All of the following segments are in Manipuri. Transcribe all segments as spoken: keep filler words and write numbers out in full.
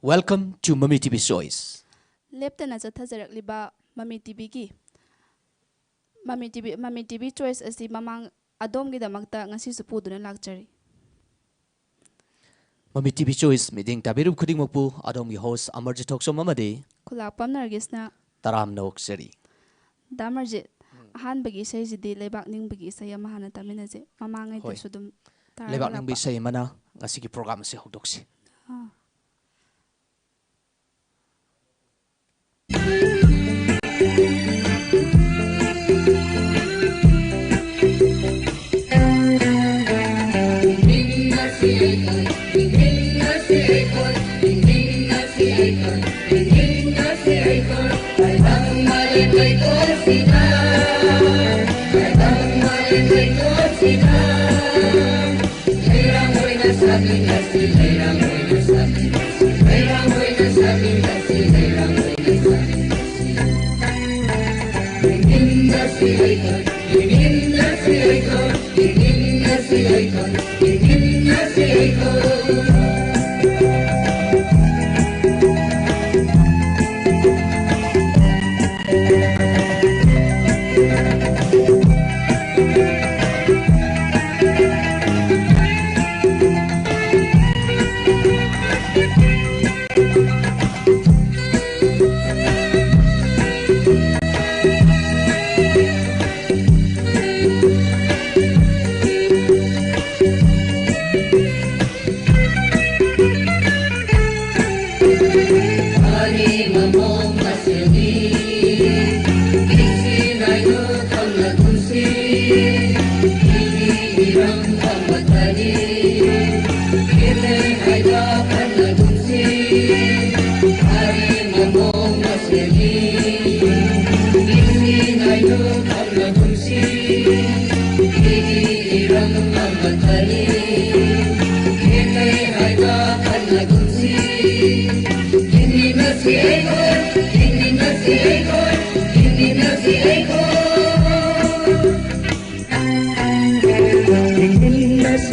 Welcome to Mami T V Choice. ꯂꯦꯞꯇꯅ ꯆꯠꯊꯖꯔꯛꯂꯤꯕ ꯃꯃꯤ ꯇꯤꯚꯤꯒꯤ, ꯃꯃꯤ ꯇꯤꯚꯤ, ꯃꯃꯤ ꯇꯤꯚꯤ ꯆꯣꯏꯁ ꯑꯁꯤ ꯃꯃꯥꯡ ꯑꯗꯣꯝꯒꯤꯗꯃꯛꯇ ꯉꯁꯤꯁꯨ ꯄꯨꯗꯨꯅ ꯂꯥꯛꯆꯔꯤ꯫ ꯃꯃꯤ ꯇꯤꯚꯤ ꯆꯣꯏꯁ ꯃꯤꯠꯌꯦꯡ ꯇꯥꯕꯤꯔꯤꯕ ꯈꯨꯗꯤꯡꯃꯛꯄꯨ ꯑꯗꯣꯝꯒꯤ ꯍꯣꯁ ꯑꯃꯔꯖꯤꯠ ꯊꯣꯛꯆꯣꯝ ꯑꯃꯗꯤ ꯈꯨꯂꯥꯛꯄꯝ ꯅꯔꯒꯤꯁꯅ ꯇꯔꯥꯝꯅ ꯑꯣꯛꯆꯔꯤ꯫ ꯗꯥ ꯑꯃꯔꯖꯤꯠ, ꯎꯝ꯫ ꯑꯍꯥꯟꯕꯒꯤ ꯏꯁꯩꯁꯤꯗꯤ ꯂꯩꯕꯥꯛ ꯅꯤꯡꯕꯒꯤ ꯏꯁꯩ ꯑꯃ ꯍꯥꯟꯅ ꯇꯥꯃꯤꯟꯅꯁꯦ꯫ ꯃꯃꯥꯡꯉꯩꯗꯁꯨ ꯍꯣꯏ꯫ ꯑꯗꯨꯝ ꯇꯥꯔꯒ ꯂꯩꯕꯥꯛ ꯅꯤꯡꯕ ꯂꯥꯛꯄ꯫ ꯏꯁꯩ ꯑꯃꯅ ꯉꯁꯤꯒꯤ ꯄ꯭ꯔꯣꯒ꯭ꯔꯥꯝ ꯑꯁꯤ ꯍꯧꯗꯣꯛꯁꯤ꯫ ꯑꯥ꯫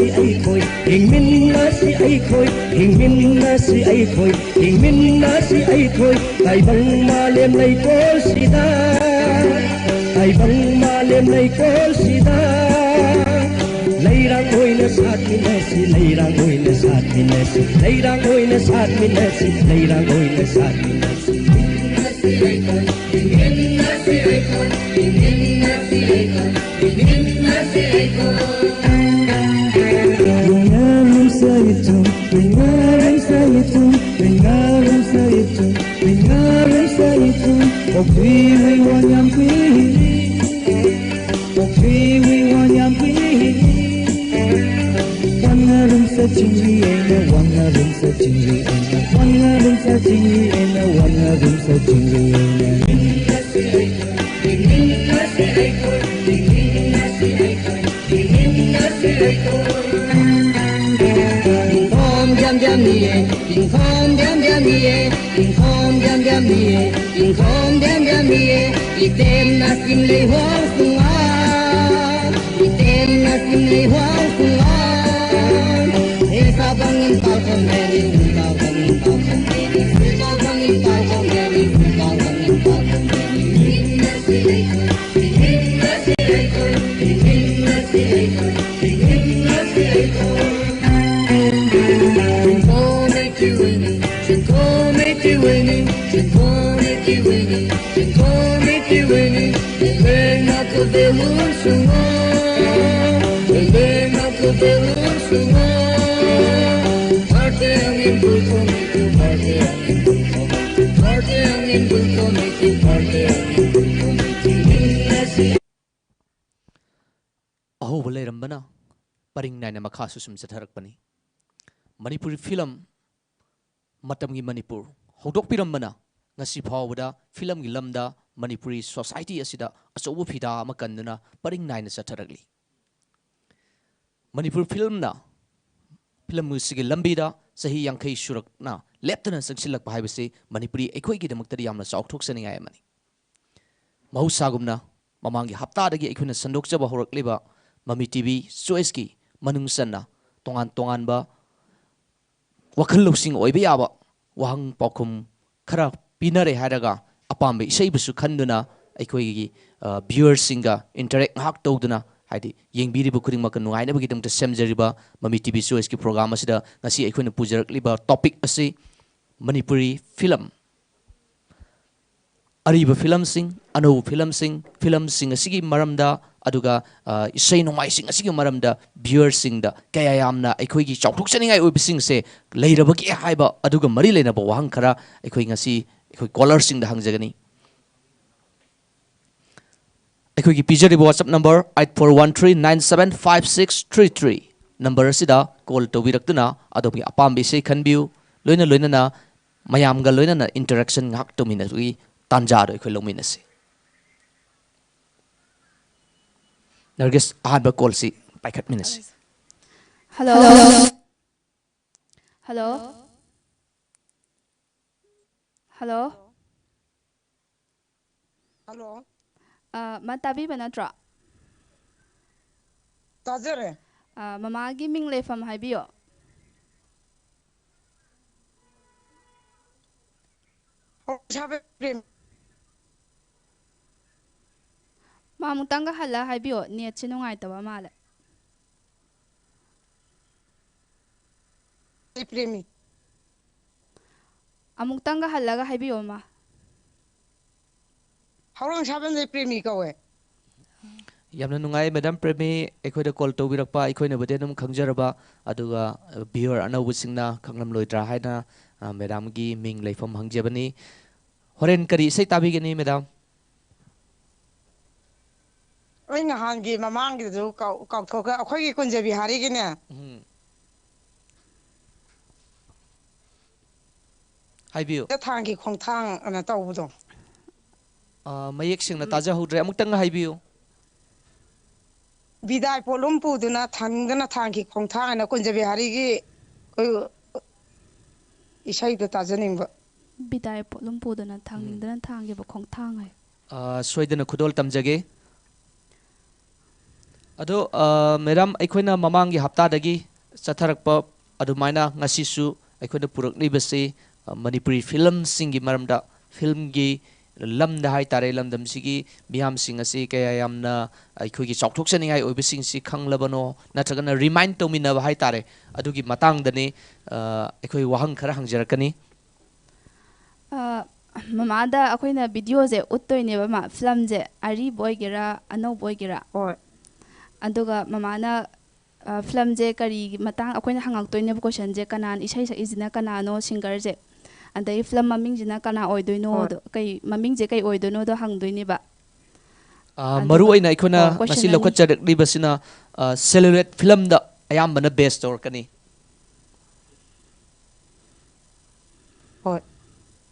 ꯑꯩꯈꯣꯏ ꯍꯤꯡꯃꯤꯟꯅꯁꯤ, ꯑꯩꯈꯣꯏ ꯍꯤꯡꯃꯤꯟꯅꯁꯤ, ꯑꯩꯈꯣꯏ ꯍꯤꯡꯃꯤꯟꯅꯁꯤ, ꯑꯩꯈꯣꯏ ꯇꯥꯏꯕꯪ ꯃꯥꯂꯦꯝ ꯂꯩꯀꯣꯜꯁꯤꯗ, ꯇꯥꯏꯕꯪ ꯃꯥꯂꯦꯝ ꯂꯩꯀꯣꯜꯁꯤꯗ ꯂꯩꯔꯥꯡ ꯑꯣꯏꯅ ꯁꯥꯠꯃꯤꯟꯅꯁꯤ, ꯂꯩꯔꯥꯡ ꯑꯣꯏꯅ ꯁꯥꯠꯃꯤꯟꯅꯁꯤ, ꯂꯩꯔꯥꯡ ꯑꯣꯏꯅ ꯁꯥꯠꯃꯤꯟꯅꯁꯤ, ꯂꯩꯔꯥꯡ ꯑꯣꯏꯅ ꯁꯥꯠꯃꯤꯟꯅꯁꯤ꯫ Inkhom diam diam ni e, inkhom diam diam ni e, inkhom diam diam ni e, inkhom diam diam ni e. Iten na sim lei huang sunga, iten na sim lei huang sunga. He sa bang in pal kon he ni, sa bang in pal kon he ni, sa bang in pal kon he ni, sa bang in pal kon he ni. ꯑꯍꯧꯕ ꯂꯩꯔꯝꯕꯅ ꯄꯔꯤꯡ ꯅꯥꯏꯅ ꯃꯈꯥꯁꯨ ꯁꯨꯝ ꯆꯠꯊꯔꯛꯄꯅꯤ꯫ ꯃꯅꯤꯄꯨꯔꯤ ꯐꯤꯂꯝ, ꯃꯇꯝꯒꯤ ꯃꯅꯤꯄꯨꯔ ꯍꯧꯗꯣꯛꯄꯤꯔꯝꯕꯅ ꯉꯁꯤ ꯐꯥꯎꯕꯗ ꯐꯤꯂꯝꯒꯤ ꯂꯝꯗ ꯃꯅꯤꯄꯨꯔꯤ ꯁꯣꯁꯥꯏꯇꯤ ꯑꯁꯤꯗ ꯑꯆꯧꯕ ꯐꯤꯗꯥ ꯑꯃ ꯀꯟꯗꯨꯅ ꯄꯔꯤꯡ ꯅꯥꯏꯅ ꯆꯠꯊꯔꯛꯂꯤ꯫ ꯃꯅꯤꯄꯨꯔ ꯐꯤꯂꯝꯅ, ꯐꯤꯂꯝ ꯑꯁꯤꯒꯤ ꯂꯝꯕꯤꯗ ꯆꯍꯤ ꯌꯥꯡꯈꯩ ꯁꯨꯔꯛꯅ ꯂꯦꯞꯇꯅ ꯆꯪꯁꯤꯜꯂꯛꯄ ꯍꯥꯏꯕꯁꯤ ꯃꯅꯤꯄꯨꯔꯤ ꯑꯩꯈꯣꯏꯒꯤꯗꯃꯛꯇꯗꯤ ꯌꯥꯝꯅ ꯆꯥꯎꯊꯣꯛꯆꯅꯤꯡꯉꯥꯏ ꯑꯃꯅꯤ꯫ ꯃꯍꯧꯁꯥꯒꯨꯝꯅ ꯃꯃꯥꯡꯒꯤ ꯍꯞꯇꯥꯗꯒꯤ ꯑꯩꯈꯣꯏꯅ ꯁꯟꯗꯣꯛꯆꯕ ꯍꯧꯔꯛꯂꯤꯕ ꯃꯃꯤ ꯇꯤ ꯚꯤ ꯆꯣꯏꯁꯀꯤ ꯃꯅꯨꯡ ꯆꯟꯅ ꯇꯣꯉꯥꯟ ꯇꯣꯉꯥꯟꯕ ꯋꯥꯈꯜ ꯂꯧꯁꯤꯡ ꯑꯣꯏꯕ ꯌꯥꯕ ꯋꯥꯍꯪ ꯄꯥꯎꯈꯨꯝ ꯈꯔ ꯄꯤꯅꯔꯦ ꯍꯥꯏꯔꯒ, ꯑꯄꯥꯝꯕ ꯏꯁꯩꯕꯨꯁꯨ ꯈꯟꯗꯨꯅ ꯑꯩꯈꯣꯏꯒꯤ, ꯑ, viewerꯁꯤꯡꯒ interact ꯉꯥꯏꯍꯥꯛ ꯇꯧꯗꯨꯅ, ꯍꯥꯏꯗꯤ ꯌꯦꯡꯕꯤꯔꯤꯕ ꯈꯨꯗꯤꯡꯃꯛꯀ ꯅꯨꯡꯉꯥꯏꯅꯕꯒꯤꯗꯃꯛꯇ ꯁꯦꯝꯖꯔꯤꯕ ꯃꯃꯤ ꯇꯤ ꯚꯤ ꯆꯣꯏꯁꯀꯤ program ꯑꯁꯤꯗ ꯉꯁꯤ ꯑꯩꯈꯣꯏꯅ ꯄꯨꯖꯔꯛꯂꯤꯕ topic ꯑꯁꯤ ꯃꯅꯤꯄꯨꯔꯤ film, ꯑꯔꯤꯕ filmꯁꯤꯡ, ꯑꯅꯧꯕ filmꯁꯤꯡ, filmꯁꯤꯡ ꯑꯁꯤꯒꯤ ꯃꯔꯝꯗ, ꯑꯗꯨꯒ, ꯑ, ꯏꯁꯩ ꯅꯣꯡꯃꯥꯏꯁꯤꯡ ꯑꯁꯤꯒꯤ ꯃꯔꯝꯗ viewerꯁꯤꯡꯗ ꯀꯌꯥ ꯌꯥꯝꯅ ꯑꯩꯈꯣꯏꯒꯤ ꯆꯥꯎꯊꯣꯛꯆꯅꯤꯡꯉꯥꯏ ꯑꯣꯏꯕꯁꯤꯡꯁꯦ ꯂꯩꯔꯕꯒꯦ ꯍꯥꯏꯕ ꯑꯗꯨꯒ ꯃꯔꯤ ꯂꯩꯅꯕ ꯋꯥꯍꯪ ꯈꯔ ꯑꯩꯈꯣꯏ ꯉꯁꯤ ꯑꯩꯈꯣꯏ callerꯁꯤꯡꯗ ꯍꯪꯖꯒꯅꯤ꯫ ꯑꯩꯈꯣꯏꯒꯤ ꯄꯤꯖꯔꯤꯕ WhatsApp number eight four one three nine seven five six three three number ꯑꯁꯤꯗ call ꯇꯧꯕꯤꯔꯛꯇꯨꯅ ꯑꯗꯣꯝꯒꯤ ꯑꯄꯥꯝꯕ ꯏꯁꯩ ꯈꯟꯕꯤꯌꯨ꯫ ꯂꯣꯏꯅ ꯂꯣꯏꯅꯅ ꯃꯌꯥꯝꯒ ꯂꯣꯏꯅꯅ interaction ꯉꯥꯏꯍꯥꯛ ꯇꯧꯃꯤꯟꯅꯕꯒꯤ ꯇꯥꯟꯖꯥꯗꯣ ꯑꯩꯈꯣꯏ ꯂꯧꯃꯤꯟꯅꯁꯤ꯫ ꯅꯔꯒꯤꯁ, ꯑꯍꯥꯟꯕ callꯁꯤ ꯄꯥꯏꯈꯠꯃꯤꯟꯅꯁꯤ꯫ Hello. Hello. Hello. Hello. ꯑ, ꯃꯥ ꯇꯥꯕꯤꯕ ꯅꯠꯇ꯭ꯔꯣ? ꯇꯥꯖꯔꯦ꯫ ꯑ, ꯃꯃꯥꯒꯤ ꯃꯤꯡ ꯂꯩꯐꯝ ꯍꯥꯏꯕꯤꯌꯣ꯫ ꯍꯣꯏ, ꯁꯥꯕ ꯄ꯭ꯔꯦꯝ꯫ ꯃꯥ ꯑꯃꯨꯛꯇꯪꯒ ꯍꯜꯂ ꯍꯥꯏꯕꯤꯌꯣ, netꯁꯦ ꯅꯨꯡꯉꯥꯏꯇꯕ ꯃꯥꯜꯂꯦ꯫ ꯑꯩ ꯄ꯭ꯔꯦꯃꯤ꯫ ꯑꯃꯨꯛꯇꯪꯒ ꯍꯜꯂꯒ ꯍꯥꯏꯕꯤꯌꯣ, ꯃꯥ꯫ ꯍꯧꯔꯥꯡ ꯁꯥꯕꯝꯗꯩ ꯄ꯭ꯔꯦꯃꯤ ꯀꯧꯋꯦ꯫ ꯌꯥꯝꯅ ꯅꯨꯡꯉꯥꯏ, Madam ꯄ꯭ꯔꯦꯃꯤ, ꯑꯩꯈꯣꯏꯗ call ꯇꯧꯕꯤꯔꯛꯄ꯫ ꯑꯩꯈꯣꯏꯅꯕꯨꯗꯤ ꯑꯗꯨꯝ ꯈꯪꯖꯔꯕ, ꯑꯗꯨꯒ, ꯑ, viewer ꯑꯅꯧꯕꯁꯤꯡꯅ ꯈꯪꯂꯝꯂꯣꯏꯗ꯭ꯔꯥ ꯍꯥꯏꯅ, ꯑ, Madamꯒꯤ ꯃꯤꯡ ꯂꯩꯐꯝ ꯍꯪꯖꯕꯅꯤ꯫ ꯍꯣꯔꯦꯟ ꯀꯔꯤ ꯏꯁꯩ ꯇꯥꯕꯤꯒꯅꯤ, Madam? ꯑꯩ ꯅꯍꯥꯟꯒꯤ ꯃꯃꯥꯡꯒꯤꯗꯨꯁꯨ ꯀꯥꯎ-, ꯀꯥꯎꯊꯣꯛꯈ꯭ꯔꯦ꯫ ꯑꯩꯈꯣꯏꯒꯤ ꯀꯨꯟꯖ ꯕꯤꯍꯥꯔꯤꯒꯤꯅꯦ꯫ ꯎꯝ꯫ ꯍꯥꯏꯕꯤꯌꯨ꯫ ꯊꯥꯡꯒꯤ ꯈꯣꯡꯊꯥꯡ ꯑꯅ ꯇꯧꯕꯗꯣ꯫ ꯑ, ꯃꯌꯦꯛ ꯁꯦꯡꯅ ꯎꯝ꯫ ꯇꯥꯖꯍꯧꯗ꯭ꯔꯦ, ꯑꯃꯨꯛꯇꯪꯒ ꯍꯥꯏꯕꯤꯌꯨ꯫ ꯕꯤꯗꯥꯏ ꯄꯣꯠꯂꯨꯝ ꯄꯨꯗꯨꯅ ꯊꯥꯡꯗꯅ ꯊꯥꯡꯒꯤ ꯈꯣꯡꯊꯥꯡ ꯍꯥꯏꯅ ꯀꯨꯟꯖ ꯕꯤꯍꯥꯔꯤꯒꯤ ꯑꯩꯈꯣꯏ ꯏꯁꯩꯗꯣ ꯇꯥꯖꯅꯤꯡꯕ꯫ ꯕꯤꯗꯥꯏ ꯄꯣꯠꯂꯨꯝ ꯄꯨꯗꯨꯅ ꯎꯝ꯫ ꯊꯥꯡꯅꯤꯡꯗꯅ ꯊꯥꯡꯈꯤꯕ ꯈꯣꯡꯊꯥꯡ ꯍꯥꯏ꯫ ꯑ, ꯁꯣꯏꯗꯅ ꯈꯨꯗꯣꯜ ꯇꯝꯖꯒꯦ꯫ ꯑꯗꯣ, ꯑ, ꯃꯦꯗꯥꯝ, ꯑꯩꯈꯣꯏꯅ ꯃꯃꯥꯡꯒꯤ ꯍꯞꯇꯥꯗꯒꯤ ꯆꯠꯊꯔꯛꯄ ꯑꯗꯨꯃꯥꯏꯅ ꯉꯁꯤꯁꯨ ꯑꯩꯈꯣꯏꯅ ꯄꯨꯔꯛꯂꯤꯕꯁꯤ, ꯑ, ꯃꯅꯤꯄꯨꯔꯤ ꯐꯤꯂꯝꯁꯤꯡꯒꯤ ꯃꯔꯝꯗ, ꯐꯤꯂꯝꯒꯤ ꯂꯝꯗ ꯍꯥꯏ ꯇꯥꯔꯦ, ꯂꯝꯗꯝꯁꯤꯒꯤ ꯃꯤꯌꯥꯝꯁꯤꯡ ꯑꯁꯤ ꯀꯌꯥ ꯌꯥꯝꯅ ꯑꯩꯈꯣꯏꯒꯤ ꯆꯥꯎꯊꯣꯛꯆꯅꯤꯡꯉꯥꯏ ꯑꯣꯏꯕꯁꯤꯡꯁꯤ ꯈꯪꯂꯕꯅꯣ, ꯅꯠꯇ꯭ꯔꯒꯅ remind ꯇꯧꯃꯤꯟꯅꯕ ꯍꯥꯏ ꯇꯥꯔꯦ, ꯑꯗꯨꯒꯤ ꯃꯇꯥꯡꯗꯅꯤ, ꯑ, ꯑꯩꯈꯣꯏ ꯋꯥꯍꯪ ꯈꯔ ꯍꯪꯖꯔꯛꯀꯅꯤ꯫ ꯑ, ꯃꯃꯥꯗ ꯑꯩꯈꯣꯏꯅ videoꯁꯦ ꯎꯠꯇꯣꯏꯅꯦꯕ, ꯃꯥ, ꯐꯤꯂꯝꯁꯦ, ꯑꯔꯤꯕ ꯑꯣꯏꯒꯦꯔꯥ, ꯑꯅꯧꯕ ꯑꯣꯏꯒꯦꯔꯥ꯫ ꯍꯣꯏ꯫ ꯑꯗꯨꯒ ꯃꯃꯥꯅ, ꯑ, ꯐꯤꯂꯝꯁꯦ ꯀꯔꯤ ꯃꯇꯥꯡ, ꯑꯩꯈꯣꯏꯅ ꯍꯪꯉꯛꯇꯣꯏꯅꯦꯕ questionꯁꯦ, ꯀꯅꯥꯅ ꯏꯁꯩ ꯁꯛꯏꯁꯤꯅ ꯀꯅꯥꯅꯣ singerꯁꯦ, ꯑꯗꯩ ꯐꯤꯂꯝ ꯃꯃꯤꯡꯁꯤꯅ ꯀꯅꯥ ꯑꯣꯏꯗꯣꯏꯅꯣ, ꯍꯣꯏ꯫ ꯑꯗꯣ ꯀꯩ ꯃꯃꯤꯡꯁꯦ ꯀꯩ ꯑꯣꯏꯗꯣꯏꯅꯣꯗꯣ ꯍꯪꯗꯣꯏꯅꯦꯕ꯫ ꯑ, ꯑꯗꯨꯒ, ꯃꯔꯨ ꯑꯣꯏꯅ ꯑꯩꯈꯣꯏꯅ ꯑꯣ, question ꯉꯁꯤ ꯑꯅꯤ꯫ ꯂꯧꯈꯠꯆꯔꯛꯂꯤꯕꯁꯤꯅ, ꯑ, celluloid ꯐꯤꯂꯝꯗ ꯑꯌꯥꯝꯕꯅ base ꯇꯧꯔꯛꯀꯅꯤ꯫ ꯍꯣꯏ꯫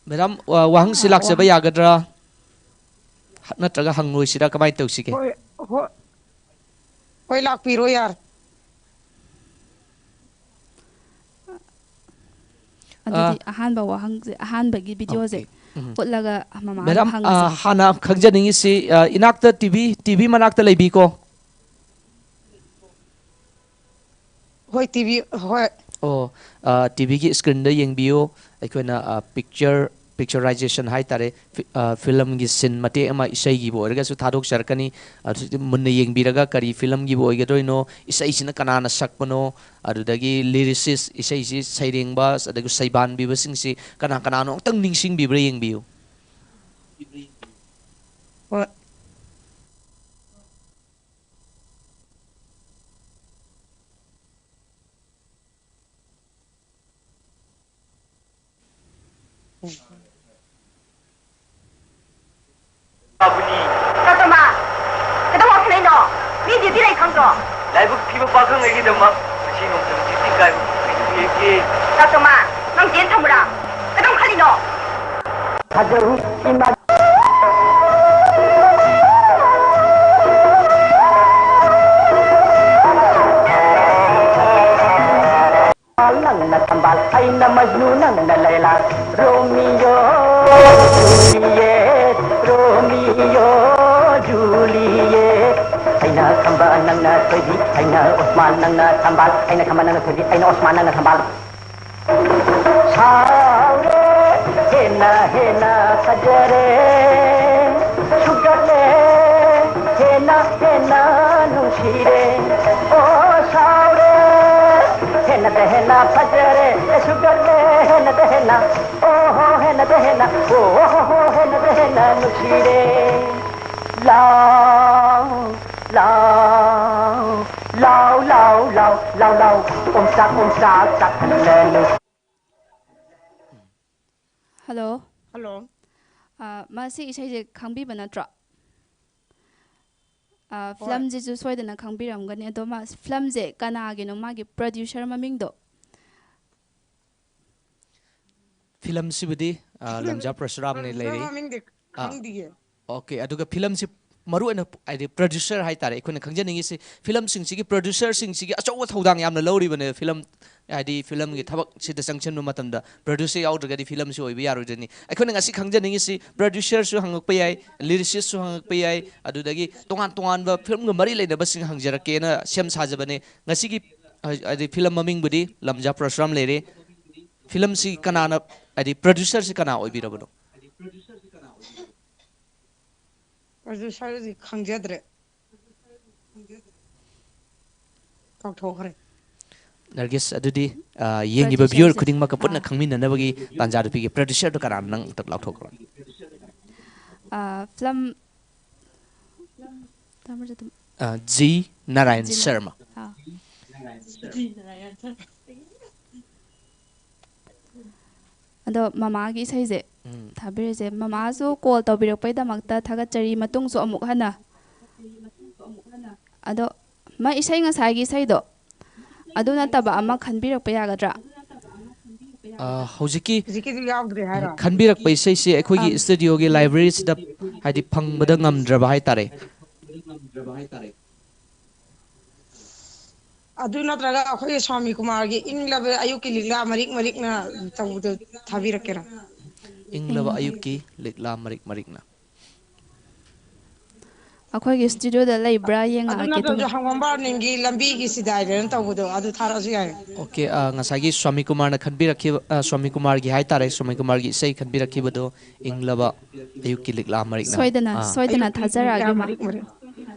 ꯃꯦꯗꯥꯝ, ꯋꯥ-, ꯋꯥꯍꯪꯁꯤ ꯑ, ꯂꯥꯛꯆꯕ ꯋꯥꯍꯪ ꯌꯥꯒꯗ꯭ꯔꯥ? ꯅꯠꯇ꯭ꯔꯒ ꯍꯪꯂꯣꯏꯁꯤꯔꯥ? ꯀꯃꯥꯏꯅ ꯇꯧꯁꯤꯒꯦ? ꯍꯣꯏ, ꯍꯣꯏ꯫ ꯍꯣꯏ, ꯂꯥꯛꯄꯤꯔꯣ ꯌꯥꯔꯦ꯫ ꯑꯗꯨꯗꯤ ꯑ, ꯑꯍꯥꯟꯕ ꯋꯥꯍꯪꯁꯦ, ꯑꯍꯥꯟꯕꯒꯤ videoꯁꯦ okay. ꯎꯝ꯫ ꯎꯠꯂꯒ ꯃꯃꯥꯗ ꯃꯦꯗꯥꯝ, ꯍꯪꯉꯁꯦ꯫ ꯑ, ꯍꯥꯟꯅ ꯈꯪꯖꯅꯤꯡꯉꯤꯁꯤ, ꯑ, ꯏꯅꯥꯛꯇ TV, TV ꯃꯅꯥꯛꯇ ꯂꯩꯕꯤꯀꯣ꯫ ꯍꯣꯏ, TV, ꯍꯣꯏ꯫ ꯑꯣ, ꯑ, TVꯒꯤ screenꯗ ꯌꯦꯡꯕꯤꯌꯨ꯫ ꯑꯩꯈꯣꯏꯅ, ꯑ, picture, picturization ꯍꯥꯏ ꯇꯥꯔꯦ, ꯐꯤ-, ꯑ, ꯐꯤꯂꯝꯒꯤ scene ꯃꯇꯦꯛ ꯑꯃ ꯏꯁꯩꯒꯤꯕꯨ ꯑꯣꯏꯔꯒꯁꯨ ꯊꯥꯗꯣꯛꯆꯔꯛꯀꯅꯤ꯫ ꯑꯗꯨ ꯃꯨꯟꯅ ꯌꯦꯡꯕꯤꯔꯒ ꯀꯔꯤ ꯐꯤꯂꯝꯒꯤꯕꯨ ꯑꯣꯏꯒꯗꯣꯏꯅꯣ, ꯏꯁꯩꯁꯤꯅ ꯀꯅꯥꯅ ꯁꯛꯄꯅꯣ, ꯑꯗꯨꯗꯒꯤ lyricist, ꯏꯁꯩꯁꯤ ꯁꯩꯔꯦꯡꯕ, ꯑꯗꯒꯤ ꯁꯩꯕꯥꯟꯕꯤꯕꯁꯤꯡꯁꯤ ꯀꯅꯥ ꯀꯅꯥꯅꯣ ꯑꯃꯨꯛꯇꯪ ꯅꯤꯡꯁꯤꯡꯕꯤꯕ꯭ꯔꯥ ꯌꯦꯡꯕꯤꯌꯨ꯫ ꯍꯣꯏ꯫ ꯇꯥꯕꯅꯤ꯫ ꯁꯛꯇꯃꯥ, ꯀꯩꯗꯧ ꯉꯥꯎꯁꯤꯜꯂꯛꯏꯅꯣ? ꯃꯤ duty ꯂꯩ ꯈꯪꯗ꯭ꯔꯣ? ꯂꯥꯏꯕꯛ ꯊꯤꯕ ꯄꯥꯈꯪ ꯑꯩꯒꯤꯗꯃꯛ ꯉꯁꯤ ꯅꯣꯡꯃꯇꯪ duty ꯀꯥꯏꯕ ꯀꯩꯗꯧꯒꯦ? ꯁꯛꯇꯃꯥ, ꯅꯪ ꯖꯦꯟ ꯊꯝꯃꯨꯔꯥ? ꯀꯩꯗꯧ ꯈꯜꯂꯤꯅꯣ? ꯊꯥꯖꯧ ꯏꯃꯥ꯫ ꯅꯪꯅ ꯊꯝꯕꯥꯜ, ꯑꯩꯅ ꯃꯖꯅꯨ, ꯅꯪꯅ ꯂꯩꯂꯥ꯫ ꯔꯣꯃꯤꯌꯣ ꯖꯨꯂꯤꯌꯦꯠ, ꯔꯣꯃꯤꯌꯣ ꯖꯨꯂꯤꯌꯦꯠ꯫ ꯑꯩꯅ ꯅꯪꯅ ꯊꯣꯏꯕꯤ, ꯑꯩꯅ ꯎꯁꯃꯥꯟ, ꯅꯪꯅ ꯊꯝꯕꯥꯜ, ꯑꯩꯅ ꯈꯝꯕ, ꯅꯪꯅ ꯊꯣꯏꯕꯤ, ꯑꯩꯅ ꯎꯁꯃꯥꯟ, ꯅꯪꯅ ꯊꯝꯕꯥꯜ꯫ ꯁꯥꯎꯔꯦ, ꯍꯦꯟꯅ ꯍꯦꯟꯅ ꯐꯖꯔꯦ, ꯁꯨꯒꯠꯂꯦ, ꯍꯦꯟꯅ ꯍꯦꯟꯅ ꯅꯨꯡꯁꯤꯔꯦ꯫ ꯑꯣ ꯁꯥꯎꯔꯦ, ꯍꯦꯟꯅꯗ ꯍꯦꯟꯅ ꯐꯖꯔꯦ, ꯁꯨꯒꯠꯂꯦ, ꯍꯦꯟꯅꯗ ꯍꯦꯟꯅ, ꯑꯣ ꯍꯣ, ꯍꯦꯟꯅꯗ ꯍꯦꯟꯅ, ꯑꯣ ꯍꯣ ꯍꯣ, ꯍꯦꯟꯅꯗ ꯍꯦꯟꯅ ꯅꯨꯡꯁꯤꯔꯦ꯫ ꯂꯥꯎ, ꯂꯥꯎ, ꯂꯥꯎ, ꯂꯥꯎ, ꯂꯥꯎ, ꯂꯥꯎ, ꯂꯥꯎ, ꯑꯣꯝꯆꯥꯛ, ꯑꯣꯝꯆꯥꯛ, ꯆꯥꯛꯍꯜꯂꯅꯨ꯫ ꯍꯜꯂꯣ꯫ ꯍꯜꯂꯣ꯫ ꯑ, ꯃꯁꯤ ꯏꯁꯩꯁꯦ ꯈꯪꯕꯤꯕ ꯅꯠꯇ꯭ꯔꯣ? ꯑ, ꯍꯣꯏ꯫ ꯐꯤꯂꯝꯁꯤꯁꯨ ꯁꯣꯏꯗꯅ ꯈꯪꯕꯤꯔꯝꯒꯅꯤ꯫ ꯑꯗꯣ ꯃꯥ, ꯐꯤꯂꯝꯁꯦ ꯀꯅꯥꯒꯤꯅꯣ, ꯃꯥꯒꯤ ꯄ꯭ꯔꯣꯗ꯭ꯌꯨꯁꯔ ꯃꯃꯤꯡꯗꯣ? ꯐꯤꯂꯝꯁꯤꯕꯨꯗꯤ, ꯑ, ꯂꯝꯖꯥ ꯄꯔꯁꯨꯔꯥꯝꯅ ꯄ꯭ꯔꯣꯗ꯭ꯌꯨꯁꯔ ꯂꯩꯔꯤ꯫ ꯃꯃꯤꯡꯗꯤ ꯑ, ꯈꯪꯗꯤꯌꯦ꯫ ꯑꯣꯀꯦ, ꯑꯗꯨꯒ ꯐꯤꯂꯝꯁꯤ ꯃꯔꯨ ꯑꯣꯏꯅ, ꯍꯥꯏꯗꯤ, ꯄ꯭ꯔꯣꯗ꯭ꯌꯨꯁꯔ ꯍꯥꯏꯇꯥꯔꯦ, ꯑꯩꯈꯣꯏꯅ ꯈꯪꯖꯅꯤꯡꯉꯤꯁꯤ ꯐꯤꯂꯝꯁꯤꯡꯁꯤꯒꯤ ꯄ꯭ꯔꯣꯗ꯭ꯌꯨꯁꯔꯁꯤꯡꯁꯤꯒꯤ ꯑꯆꯧꯕ ꯊꯧꯗꯥꯡ ꯌꯥꯝꯅ ꯂꯧꯔꯤꯕꯅꯦ꯫ ꯐꯤꯂꯝ, ꯍꯥꯏꯗꯤ, ꯐꯤꯂꯝꯒꯤ ꯊꯕꯛꯁꯤꯗ ꯆꯪꯁꯤꯟꯕ ꯃꯇꯝꯗ ꯄ꯭ꯔꯣꯗ꯭ꯌꯨꯁꯔ ꯌꯥꯎꯗ꯭ꯔꯒꯗꯤ ꯐꯤꯂꯝꯁꯤ ꯑꯣꯏꯕ ꯌꯥꯔꯣꯏꯗꯣꯏꯅꯤ꯫ ꯑꯩꯈꯣꯏꯅ ꯉꯁꯤ ꯈꯪꯖꯅꯤꯡꯉꯤꯁꯤ ꯄ꯭ꯔꯣꯗ꯭ꯌꯨꯁꯔꯁꯨ ꯍꯪꯉꯛꯄ ꯌꯥꯏ, ꯂꯤꯔꯤꯁꯤꯁꯁꯨ ꯍꯪꯉꯛꯄ ꯌꯥꯏ, ꯑꯗꯨꯗꯒꯤ ꯇꯣꯉꯥꯟ ꯇꯣꯉꯥꯟꯕ ꯐꯤꯂꯝꯒ ꯃꯔꯤ ꯂꯩꯅꯕꯁꯤꯡ ꯍꯪꯖꯔꯛꯀꯦꯅ ꯁꯦꯝ ꯁꯥꯖꯕꯅꯦ꯫ ꯉꯁꯤꯒꯤ, ꯍꯥꯏꯗꯤ, ꯐꯤꯂꯝ ꯃꯃꯤꯡꯕꯨꯗꯤ ꯂꯝꯖꯥ ꯄꯔꯁꯨꯔꯥꯝ ꯂꯩꯔꯦ꯫ ꯐꯤꯂꯝꯁꯤ ꯀꯅꯥꯅ, ꯍꯥꯏꯗꯤ, ꯄ꯭ꯔꯣꯗ꯭ꯌꯨꯁꯔꯁꯤ ꯀꯅꯥ ꯑꯣꯏꯕꯤꯔꯕꯅꯣ? ꯄ꯭ꯔꯣꯗ꯭ꯌꯨꯁꯔꯁꯤ ꯈꯪꯖꯗ꯭ꯔꯦ꯫ ꯀꯥꯎꯊꯣꯛꯈ꯭ꯔꯦ꯫ ꯅꯔꯒꯤꯁ, ꯑꯗꯨꯗꯤ, ꯑ, ꯌꯦꯡꯉꯤꯕ ꯚ꯭ꯌꯨꯋꯔ ꯄ꯭ꯔꯣꯗ꯭ꯌꯨꯁꯔꯁꯦ꯫ ꯈꯨꯗꯤꯡꯃꯛꯀ ꯄꯨꯟꯅ ꯑꯥ꯫ ꯈꯪꯃꯤꯟꯅꯅꯕꯒꯤ ꯇꯥꯟꯖꯥꯗꯨ ꯄꯤꯒꯦ꯫ ꯄ꯭ꯔꯣꯗ꯭ꯌꯨꯁꯔꯗꯨ ꯀꯅꯥꯅꯣ, ꯅꯪ ꯑꯝꯇ ꯂꯥꯎꯊꯣꯛꯈ꯭ꯔꯣ꯫ ꯑ, ꯐꯤꯂꯝ, ꯇꯥꯃꯔ ꯆꯠꯇꯝ-, ꯑ, ꯖꯤ ꯅꯥꯔꯥꯌꯟ ꯖꯤ ꯅꯥ-, ꯁꯔꯃ꯫ ꯑꯥ꯫ ꯑꯗꯣ ꯃꯃꯥꯒꯤ ꯏꯁꯩꯁꯦ ꯎꯝ꯫ ꯊꯥꯕꯤꯔꯤꯁꯦ, ꯃꯃꯥꯁꯨ ꯀꯣꯜ ꯇꯧꯕꯤꯔꯛꯄꯩꯗꯃꯛꯇ ꯊꯥꯒꯠꯆꯔꯤ꯫ ꯃꯇꯨꯡꯁꯨ ꯑꯃꯨꯛ ꯍꯟꯅ, ꯑꯗꯣ ꯃꯥ ꯏꯁꯩ, ꯉꯁꯥꯏꯒꯤ ꯏꯁꯩꯗꯣ, ꯑꯗꯨ ꯅꯠꯇꯕ ꯑꯃ ꯈꯟꯕꯤꯔꯛꯄ ꯌꯥꯒꯗ꯭ꯔꯥ? ꯑ, ꯍꯧꯖꯤꯛꯀꯤ ꯍꯧꯖꯤꯛꯀꯤꯗꯨ ꯌꯥꯎꯗ꯭ꯔꯦ ꯍꯥꯏꯔꯣ? ꯈꯟꯕꯤꯔꯛꯄ ꯏꯁꯩꯁꯤ ꯑꯩꯈꯣꯏꯒꯤ ꯑꯪ꯫ ꯏꯁꯇꯨꯗꯤꯑꯣꯒꯤ ꯂꯥꯏꯕ꯭ꯔꯦꯔꯤꯁꯤꯗ, ꯍꯥꯏꯗꯤ, ꯐꯪꯕꯗ ꯉꯝꯗ꯭ꯔꯕ ꯍꯥꯏꯇꯥꯔꯦ꯫ ꯑꯗꯨ ꯅꯠꯇ꯭ꯔꯒ ꯑꯩꯈꯣꯏꯒꯤ ꯁ꯭ꯋꯥꯃꯤ ꯀꯨꯃꯥꯔꯒꯤ ꯏꯪꯂꯕ ꯑꯌꯨꯛꯀꯤ ꯂꯤꯛꯂꯥ ꯃꯔꯤꯛ ꯃꯔꯤꯛꯅ ꯇꯧꯕꯗꯣ ꯊꯥꯕꯤꯔꯛꯀꯦꯔꯥ? ꯏꯪꯂꯕ ꯎꯝ꯫ ꯑꯌꯨꯛꯀꯤ ꯂꯤꯛꯂꯥ ꯃꯔꯤꯛ ꯃꯔꯤꯛꯅ꯫ ꯑꯩꯈꯣꯏꯒꯤ ꯁ꯭ꯇꯨꯗꯤꯑꯣꯗ ꯂꯩꯕ꯭ꯔꯥ ꯑꯗꯨ ꯌꯦꯡꯉꯛꯑꯒꯦ, ꯅꯠꯇ꯭ꯔꯁꯨ ꯑꯗꯨꯒ꯫ ꯍꯪꯉꯝꯕ ꯅꯤꯡꯒꯤ ꯂꯝꯕꯤꯒꯤ ꯁꯤꯗꯥꯏꯗꯅ ꯇꯧꯕꯗꯣ ꯑꯗꯨ ꯊꯥꯔꯛꯑꯁꯨ ꯌꯥꯏ꯫ ꯑꯣꯀꯦ, ꯑ, ꯉꯁꯥꯏꯒꯤ ꯁ꯭ꯋꯥꯃꯤ ꯀꯨꯃꯥꯔꯅ ꯈꯟꯕꯤꯔꯛꯈꯤꯕ, ꯑ, ꯁ꯭ꯋꯥꯃꯤ ꯀꯨꯃꯥꯔꯒꯤ ꯍꯥꯏꯇꯥꯔꯦ, ꯁ꯭ꯋꯥꯃꯤ ꯀꯨꯃꯥꯔꯒꯤ ꯏꯁꯩ ꯈꯟꯕꯤꯔꯛꯈꯤꯕꯗꯣ, ꯏꯪꯂꯕ ꯑꯌꯨꯛꯀꯤ ꯂꯤꯛꯂꯥ ꯃꯔꯤꯛꯅ꯫ ꯁꯣꯏꯗꯅ, ꯑꯥ꯫ ꯁꯣꯏꯗꯅ ꯑꯌꯨꯛꯀꯤ ꯊꯥꯖꯔꯛꯑꯒꯦ, ꯂꯤꯛꯂꯥ ꯃꯥ꯫ ꯃꯔꯤꯛ ꯃꯔꯤꯛ꯫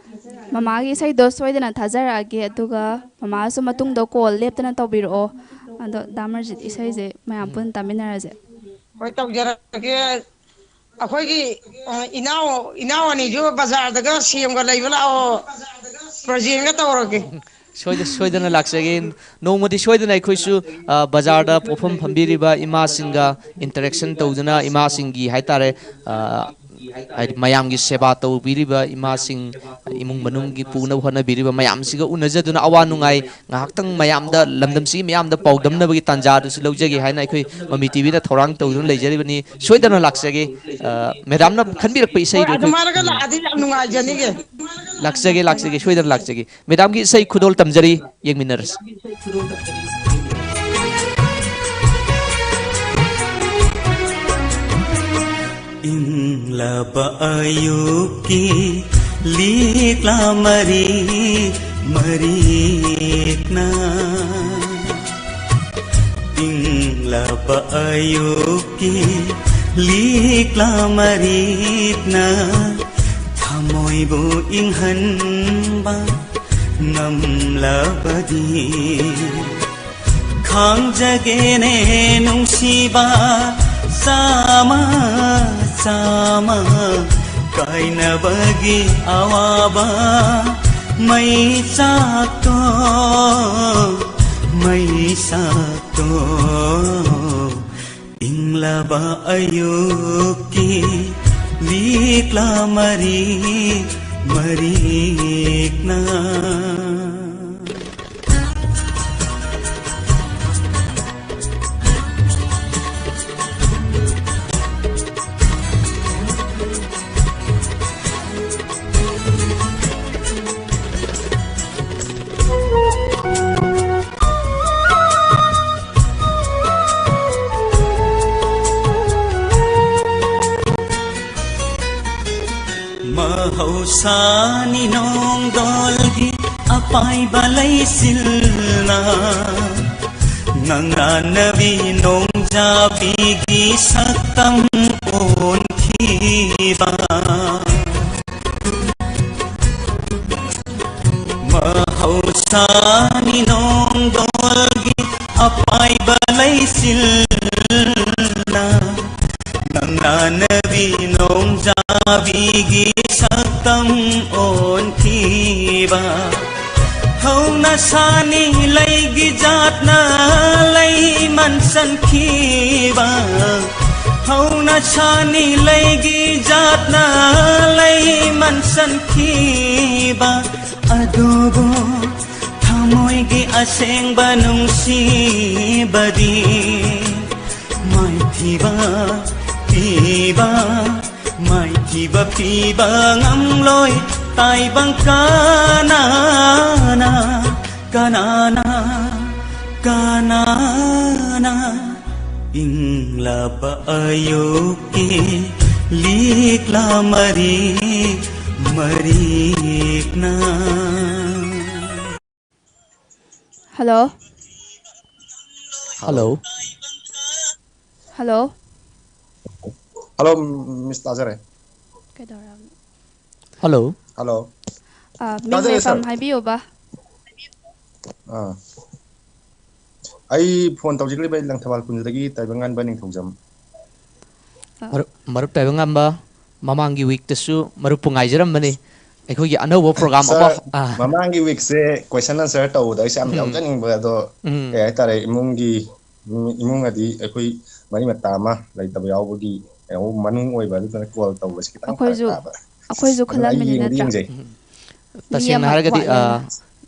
ꯃꯃꯥꯒꯤ ꯏꯁꯩꯗꯣ ꯁꯣꯏꯗꯅ ꯊꯥꯖꯔꯛꯑꯒꯦ, ꯑꯗꯨꯒ ꯃꯃꯥꯁꯨ ꯃꯇꯨꯡꯗ ꯀꯣꯜ ꯂꯦꯞꯇꯅ ꯇꯧꯕꯤꯔꯛꯑꯣ꯫ ꯑꯗꯣ ꯗꯥ ꯃꯔꯖꯤꯠ ꯏꯁꯩꯁꯦ ꯃꯌꯥꯝ ꯄꯨꯟꯅ ꯇꯥꯃꯤꯟꯅꯔꯁꯦ꯫ ꯍꯣꯏ, ꯇꯧꯖꯔꯛꯑꯒꯦ꯫ ꯑꯩꯈꯣꯏꯒꯤ, ꯑ, ꯏꯅꯥꯎ, ꯏꯅꯥꯎ ꯑꯅꯤꯁꯨ ꯕꯖꯥꯔꯗꯒ ꯁꯦꯝꯒ ꯂꯩꯕ ꯂꯥꯛꯑꯣ, ꯄ꯭ꯔꯖꯦꯟꯒ ꯇꯧꯔꯒꯦ꯫ ꯁꯣꯏꯗ-, ꯁꯣꯏꯗꯅ ꯂꯥꯛꯆꯒꯦ꯫ ꯅꯣꯡꯃꯗꯤ ꯁꯣꯏꯗꯅ ꯑꯩꯈꯣꯏꯁꯨ, ꯑ, ꯕꯖꯥꯔꯗ ꯄꯣꯠꯐꯝ ꯐꯝꯕꯤꯔꯤꯕ ꯏꯃꯥꯁꯤꯡꯒ interaction ꯇꯧꯗꯨꯅ, ꯏꯃꯥꯁꯤꯡꯒꯤ ꯍꯥꯏꯇꯥꯔꯦ, ꯑ, ꯍꯥꯏꯗꯤ ꯃꯌꯥꯝꯒꯤ ꯁꯦꯕꯥ ꯇꯧꯕꯤꯔꯤꯕ ꯏꯃꯥꯁꯤꯡ, ꯏꯃꯨꯡ ꯃꯅꯨꯡꯒꯤ ꯄꯨꯅꯕ ꯍꯣꯠꯅꯕꯤꯔꯤꯕ ꯃꯌꯥꯝꯁꯤꯒ ꯎꯅꯖꯗꯨꯅ ꯑꯋꯥ ꯅꯨꯡꯉꯥꯏ ꯉꯥꯏꯍꯥꯛꯇꯪ ꯃꯌꯥꯝꯗ, ꯂꯝꯗꯝꯁꯤꯒꯤ ꯃꯤꯌꯥꯝꯗ ꯄꯥꯎꯗꯝꯅꯕꯒꯤ ꯇꯥꯟꯖꯥ ꯑꯗꯨꯁꯨ ꯂꯧꯖꯒꯦ ꯍꯥꯏꯅ ꯑꯩꯈꯣꯏ ꯃꯃꯤ ꯇꯤꯚꯤꯅ ꯊꯧꯔꯥꯡ ꯇꯧꯗꯨꯅ ꯂꯩꯖꯔꯤꯕꯅꯤ꯫ ꯁꯣꯏꯗꯅ ꯂꯥꯛꯆꯒꯦ꯫ ꯑ, ꯃꯦꯗꯥꯝꯅ ꯈꯟꯕꯤꯔꯛꯄ ꯍꯣꯏ, ꯏꯁꯩꯗꯣ ꯑꯩꯈꯣꯏ ꯑꯗꯨꯃꯥꯏꯅꯒ ꯂꯥꯛꯑꯗꯤ ꯌꯥꯝ ꯅꯨꯡꯉꯥꯏꯖꯅꯤꯌꯦ꯫ ꯂꯥꯛꯆꯒꯦ, ꯂꯥꯛꯆꯒꯦ, ꯁꯣꯏꯗꯅ ꯂꯥꯛꯆꯒꯦ꯫ ꯃꯦꯗꯥꯝꯒꯤ ꯏꯁꯩ ꯈꯨꯗꯣꯜ ꯇꯝꯖꯔꯤ, ꯌꯦꯡꯃꯤꯟꯅꯔꯁꯤ꯫ ꯏꯪꯂꯕ ꯑꯌꯨꯛꯀꯤ ꯂꯤꯛꯂꯥ ꯃꯔꯤꯛ ꯃꯔꯤꯛꯅ, ꯏꯪꯂꯕ ꯑꯌꯨꯛꯀꯤ ꯂꯤꯛꯂꯥ ꯃꯔꯤꯛꯅ ꯊꯃꯣꯏꯕꯨ ꯏꯪꯍꯟꯕ ꯉꯝꯂꯕꯗꯤ, ꯈꯥꯡꯖꯒꯦꯅꯦ ꯅꯨꯡꯁꯤꯕ ꯆꯥꯃ ꯆꯥꯃ, ꯀꯥꯏꯅꯕꯒꯤ ꯑꯋꯥꯕ ꯃꯩꯆꯥꯛꯇꯣ, ꯃꯩꯆꯥꯛꯇꯣ꯫ ꯏꯪꯂꯕ ꯑꯌꯨꯛꯀꯤ ꯂꯤꯛꯂꯥ ꯃꯔꯤꯛ ꯃꯔꯤꯛꯅ꯫ ꯃꯍꯧ ꯁꯥꯅꯤ ꯅꯣꯡꯗꯣꯜꯒꯤ ꯑꯄꯥꯏꯕ ꯂꯩꯆꯤꯜꯅ ꯉꯪꯂꯥꯟꯅꯕꯤ ꯅꯣꯡꯖꯥꯕꯤꯒꯤ ꯁꯛꯇꯝ ꯑꯣꯟꯈꯤꯕ꯫ ꯃꯍꯧꯁꯥꯅꯤ ꯅꯣꯡꯗꯣꯜꯒꯤ ꯑꯄꯥꯏꯕ ꯂꯩꯆꯤꯜꯅ ꯅꯪꯅꯥꯅꯕꯤ ꯅꯣꯡꯖꯥꯕꯤꯒꯤ ꯁꯛꯇꯝ ꯑꯣꯟꯈꯤꯕ꯫ ꯍꯧꯅ ꯁꯥꯅꯤ ꯂꯩꯒꯤ ꯖꯥꯠꯅ ꯂꯩ ꯃꯟꯁꯟꯈꯤꯕ꯫ ꯍꯧꯅ ꯁꯥꯅꯤ ꯂꯩꯒꯤ ꯖꯥꯠꯅ ꯂꯩ ꯃꯟꯁꯟꯈꯤꯕ꯫ ꯑꯗꯨꯕꯨ ꯊꯃꯣꯏꯒꯤ ꯑꯁꯦꯡꯕ ꯅꯨꯡꯁꯤꯕꯗꯤ ꯃꯥꯏꯊꯤꯕ ꯄꯤꯕ, ꯃꯥꯏꯊꯤꯕ ꯄꯤꯕ ꯉꯝꯂꯣꯏ ꯇꯥꯏꯕꯪ ꯀꯅꯥꯅ, ꯀꯅꯥꯅ, ꯀꯅꯥꯅ꯫ ꯏꯪꯂꯕ ꯑꯌꯨꯛꯀꯤ ꯂꯤꯛꯂꯥ ꯃꯔꯤꯛ ꯃꯔꯤꯛꯅ꯫ ꯍꯜꯂꯣ꯫ ꯍꯜꯂꯣ꯫ ꯍꯜꯂꯣ꯫ ꯍꯜꯂꯣ, ꯃꯤꯁ ꯇꯥꯖꯔꯦ꯫ ꯀꯩꯗꯧꯔꯕꯅꯣ? ꯍꯜꯂꯣ꯫ ꯍꯜꯂꯣ꯫ ꯑ, ꯃꯤꯡ ꯇꯥꯖꯔꯦ, ꯂꯩꯐꯝ ꯁꯥꯔ꯫ ꯍꯥꯏꯕꯤꯌꯨꯕ꯫ ꯑꯥ꯫ ꯑꯩ ꯐꯣꯟ ꯇꯧꯖꯔꯛꯂꯤꯕ ꯑꯩ ꯂꯪꯊꯕꯥꯜ ꯀꯨꯟꯖꯗꯒꯤ ꯇꯥꯏꯕꯪꯉꯥꯟꯕ ꯅꯤꯡꯊꯧꯖꯝ꯫ ꯑ꯫ ꯃꯔꯨꯞ, ꯃꯔꯨꯞ ꯇꯥꯏꯕꯪꯉꯥꯟꯕ, ꯃꯃꯥꯡꯒꯤ ꯋꯤꯛꯇꯁꯨ ꯃꯔꯨꯞꯄꯨ ꯉꯥꯏꯖꯔꯝꯕꯅꯤ꯫ ꯑꯩꯈꯣꯏꯒꯤ ꯑꯅꯧꯕ ꯄ꯭ꯔꯣꯒ꯭ꯔꯥꯝ ꯑꯃ, ꯁꯥꯔ, ꯑ꯫ ꯃꯃꯥꯡꯒꯤ ꯋꯤꯛꯁꯦ ꯀꯣꯏꯁꯟ ꯑꯟꯁꯔ ꯇꯧꯕꯗ ꯑꯩꯁꯦ ꯌꯥꯝ ꯎꯝ꯫ ꯌꯥꯎꯖꯅꯤꯡꯕ, ꯑꯗꯣ ꯎꯝ꯫ ꯀꯩ ꯍꯥꯏꯇꯥꯔꯦ, ꯏꯃꯨꯡꯒꯤ, ꯏꯃꯨꯡ, ꯏꯃꯨꯡ ꯑꯗꯤ ꯑꯩꯈꯣꯏ ꯃꯔꯤ ꯃꯇꯥ ꯑꯃ ꯂꯩꯇꯕ ꯌꯥꯎꯕꯒꯤ ꯀꯩꯅꯣ ꯃꯅꯨꯡ ꯑꯣꯏꯕ, ꯑꯗꯨꯗꯨꯅ ꯀꯣꯜ ꯇꯧꯕꯁꯦ ꯈꯤꯇꯪ ꯐꯔꯛ ꯑꯩꯈꯣꯏꯁꯨ, ꯇꯥꯕ꯫ ꯑꯩꯈꯣꯏꯁꯨ ꯑꯗꯨꯅ ꯑꯩ ꯈꯜꯂꯝꯃꯤꯅꯤ ꯌꯦꯡꯕꯗꯤ ꯅꯠꯇ꯭ꯔꯥ? ꯌꯦꯡꯖꯩ꯫ ꯎꯝ꯫ ꯃꯤ ꯇꯁꯦꯡꯅ ꯑꯃ ꯍꯥꯏꯔꯒꯗꯤ, ꯑ, ꯋꯥꯠꯂꯦꯅ꯫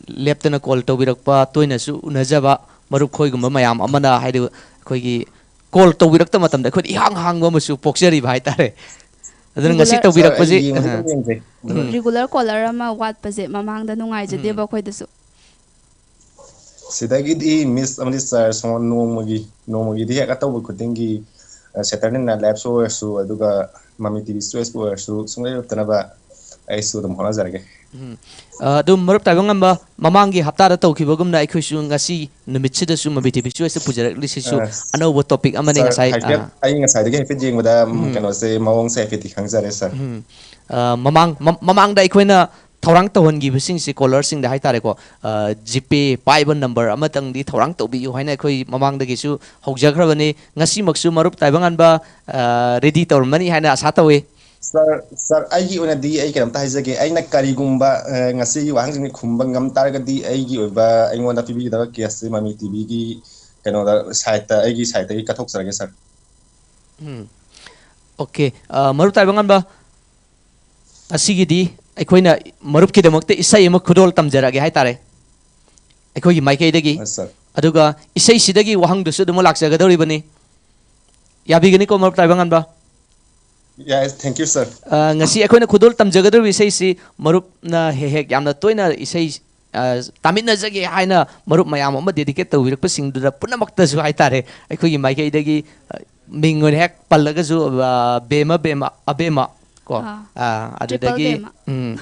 ꯂꯦꯞꯇꯅ ꯀꯣꯜ ꯇꯧꯕꯤꯔꯛꯄ, ꯇꯣꯏꯅꯁꯨ ꯎꯅꯖꯕ ꯃꯔꯨꯞ ꯈꯣꯏꯒꯨꯝꯕ ꯃꯌꯥꯝ ꯑꯃꯅ, ꯍꯥꯏꯗꯤ, ꯑꯩꯈꯣꯏꯒꯤ ꯀꯣꯜ ꯇꯧꯕꯤꯔꯛꯇ ꯃꯇꯝꯗ ꯑꯩꯈꯣꯏꯗ ꯏꯍꯥꯡ ꯍꯥꯡꯕ ꯑꯃꯁꯨ ꯄꯣꯛꯆꯔꯤꯕ ꯍꯥꯏꯇꯥꯔꯦ꯫ ꯑꯗꯨꯅ ꯉꯁꯤ ꯔꯤꯒꯨꯂꯔ ꯁꯥꯔ, ꯑꯩ ꯇꯧꯕꯤꯔꯛꯄꯁꯤ, ꯌꯦꯡꯕꯗꯤ ꯑ, ꯑꯗꯨꯝ ꯌꯦꯡꯖꯩ꯫ ꯎꯝ꯫ ꯔꯤꯒꯨꯂꯔ ꯀꯣꯂꯔ ꯑꯃ ꯋꯥꯠꯄꯁꯦ ꯃꯃꯥꯡꯗ ꯅꯨꯡꯉꯥꯏꯖꯗꯦꯕ ꯎꯝ꯫ ꯑꯩꯈꯣꯏꯗꯁꯨ꯫ ꯁꯤꯗꯒꯤꯗꯤ ꯃꯤꯁ ꯑꯃꯗꯤ ꯁꯥꯔ ꯁꯣꯝ ꯅꯣꯡꯃꯒꯤ, ꯅꯣꯡꯃꯒꯤꯗꯤ ꯍꯦꯛ ꯑꯇꯧꯕ ꯈꯨꯗꯤꯡꯒꯤ, ꯑ, ꯁꯦꯇꯔꯗꯦ ꯅꯥꯏꯠ ꯂꯥꯏꯞꯁ ꯑꯣꯏꯔꯁꯨ, ꯑꯗꯨꯒ ꯃꯃꯤ ꯇꯤ ꯚꯤ ꯁꯣꯁꯄꯨ ꯑꯣꯏꯔꯁꯨ, ꯁꯨꯡꯂꯦꯞ ꯂꯦꯞꯇꯅꯕ ꯑꯩꯁꯨ ꯑꯗꯨꯝ ꯍꯣꯠꯅꯖꯔꯒꯦ꯫ ꯎꯝ꯫ ꯑ, ꯑꯗꯨꯝ ꯃꯔꯨꯞ ꯇꯥꯏꯕꯪꯉꯥꯟꯕ, ꯃꯃꯥꯡꯒꯤ ꯍꯞꯇꯥꯗ ꯇꯧꯈꯤꯕꯒꯨꯝꯅ ꯑꯩꯈꯣꯏꯁꯨ ꯉꯁꯤ ꯅꯨꯃꯤꯠꯁꯤꯗꯁꯨ ꯃꯃꯤ ꯇꯤꯚꯤ ꯆꯣꯏꯁꯇ ꯄꯨꯖꯔꯛꯂꯤꯁꯤꯁꯨ ꯑ, ꯑꯅꯧꯕ ꯇꯣꯄꯤꯛ ꯑꯃꯅꯤ꯫ ꯁꯥꯔ, ꯉꯁꯥꯏ, ꯍꯥꯏꯐꯦꯠ ꯑ, ꯑꯩ ꯉꯁꯥꯏꯗꯒꯤ ꯍꯥꯏꯐꯦꯠ ꯌꯦꯡꯕꯗ, ꯎꯝ, ꯎꯝ꯫ ꯀꯩꯅꯣꯁꯦ, ꯃꯑꯣꯡꯁꯦ ꯍꯥꯏꯐꯦꯠꯇꯤ ꯈꯪꯖꯔꯦ, ꯁꯥꯔ꯫ ꯎꯝ꯫ ꯑ, ꯃꯃꯥꯡ ꯃ- ꯃꯃꯥꯡꯗ ꯑꯩꯈꯣꯏꯅ ꯊꯧꯔꯥꯡ ꯇꯧꯍꯟꯈꯤꯕꯁꯤꯡꯁꯦ, ꯀꯣꯂꯔꯁꯤꯡꯗ ꯍꯥꯏꯇꯥꯔꯦꯀꯣ, ꯑ, ꯖꯤꯄꯦ ꯄꯥꯏꯕ ꯅꯝꯕꯔ ꯑꯃꯇꯪꯗꯤ ꯊꯧꯔꯥꯡ ꯇꯧꯕꯤꯌꯨ ꯍꯥꯏꯅ ꯑꯩꯈꯣꯏ ꯃꯃꯥꯡꯗꯒꯤꯁꯨ ꯍꯧꯖꯈ꯭ꯔꯕꯅꯤ꯫ ꯉꯁꯤꯃꯛꯁꯨ ꯃꯔꯨꯞ ꯇꯥꯏꯕꯪꯉꯥꯟꯕ, ꯑ, ꯔꯦꯗꯤ ꯇꯧꯔꯝꯃꯅꯤ ꯍꯥꯏꯅ ꯑꯥꯁꯥ ꯇꯧꯏ꯫ ꯁꯥꯔ, ꯁꯥꯔ, ꯑꯩꯒꯤ ꯑꯣꯏꯅꯗꯤ ꯑꯩ ꯀꯩꯅꯣꯝꯇ ꯍꯥꯏꯖꯒꯦ꯫ ꯑꯩꯅ ꯀꯔꯤꯒꯨꯝꯕ, ꯑ, ꯉꯁꯤꯒꯤ ꯋꯥꯍꯪꯁꯤꯡꯁꯤ ꯈꯨꯝꯕ ꯉꯝ ꯇꯥꯔꯒꯗꯤ, ꯑꯩꯒꯤ ꯑꯣꯏꯕ, ꯑꯩꯉꯣꯟꯗ ꯄꯤꯕꯤꯒꯗꯕ ꯀꯦꯁꯁꯤ ꯃꯃꯤ ꯇꯤꯚꯤꯒꯤ ꯀꯩꯅꯣꯗ, ꯁꯥꯏꯠꯇ, ꯑꯩꯒꯤ ꯁꯥꯏꯠꯇꯒꯤ ꯀꯠꯊꯣꯛꯆꯔꯒꯦ, ꯁꯥꯔ꯫ ꯎꯝ꯫ ꯑꯣꯀꯦ꯫ ꯑ, ꯃꯔꯨꯞ ꯇꯥꯏꯕꯪꯉꯥꯟꯕ, ꯉꯁꯤꯒꯤꯗꯤ ꯑꯩꯈꯣꯏꯅ ꯃꯔꯨꯞꯀꯤꯗꯃꯛꯇ ꯏꯁꯩ ꯑꯃ ꯈꯨꯗꯣꯜ ꯇꯝꯖꯔꯛꯑꯒꯦ ꯍꯥꯏꯇꯥꯔꯦ, ꯑꯩꯈꯣꯏꯒꯤ ꯃꯥꯏꯀꯩꯗꯒꯤ꯫ ꯑ, ꯁꯥꯔ꯫ ꯑꯗꯨꯒ ꯏꯁꯩꯁꯤꯗꯒꯤ ꯋꯥꯍꯪꯗꯨꯁꯨ ꯑꯗꯨꯃꯛ ꯂꯥꯛꯆꯒꯗꯧꯔꯤꯕꯅꯤ꯫ ꯌꯥꯕꯤꯒꯅꯤꯀꯣ, ꯃꯔꯨꯞ ꯇꯥꯏꯕꯪꯉꯥꯟꯕ? Yes, thank you, sir. ꯑ, ꯉꯁꯤ ꯑꯩꯈꯣꯏꯅ ꯈꯨꯗꯣꯜ ꯇꯝꯖꯒꯗꯧꯔꯤꯕ ꯏꯁꯩꯁꯤ ꯃꯔꯨꯞꯅ ꯍꯦꯛ ꯍꯦꯛ ꯌꯥꯝꯅ ꯇꯣꯏꯅ ꯏꯁꯩ, ꯑ, ꯇꯥꯃꯤꯟꯅꯖꯒꯦ ꯍꯥꯏꯅ ꯃꯔꯨꯞ ꯃꯌꯥꯝ ꯑꯃ ꯗꯦꯗꯤꯀꯦꯠ ꯇꯧꯕꯤꯔꯛꯄꯁꯤꯡꯗꯨꯗ ꯄꯨꯝꯅꯃꯛꯇꯁꯨ ꯍꯥꯏꯇꯥꯔꯦ, ꯑꯩꯈꯣꯏꯒꯤ ꯃꯥꯏꯀꯩꯗꯒꯤ, ꯑ, ꯃꯤꯡ ꯑꯣꯏꯅ ꯍꯦꯛ ꯄꯜꯂꯒꯁꯨ, ꯑ, ꯕꯦꯃ ꯕꯦꯃ ꯑꯕꯦꯃ ꯀꯣ, ꯑꯥ, ꯑ, ꯇ꯭ꯔꯤꯄꯜ ꯑꯗꯨꯗꯒꯤ, ꯕꯦꯃ꯫ ꯎꯝ,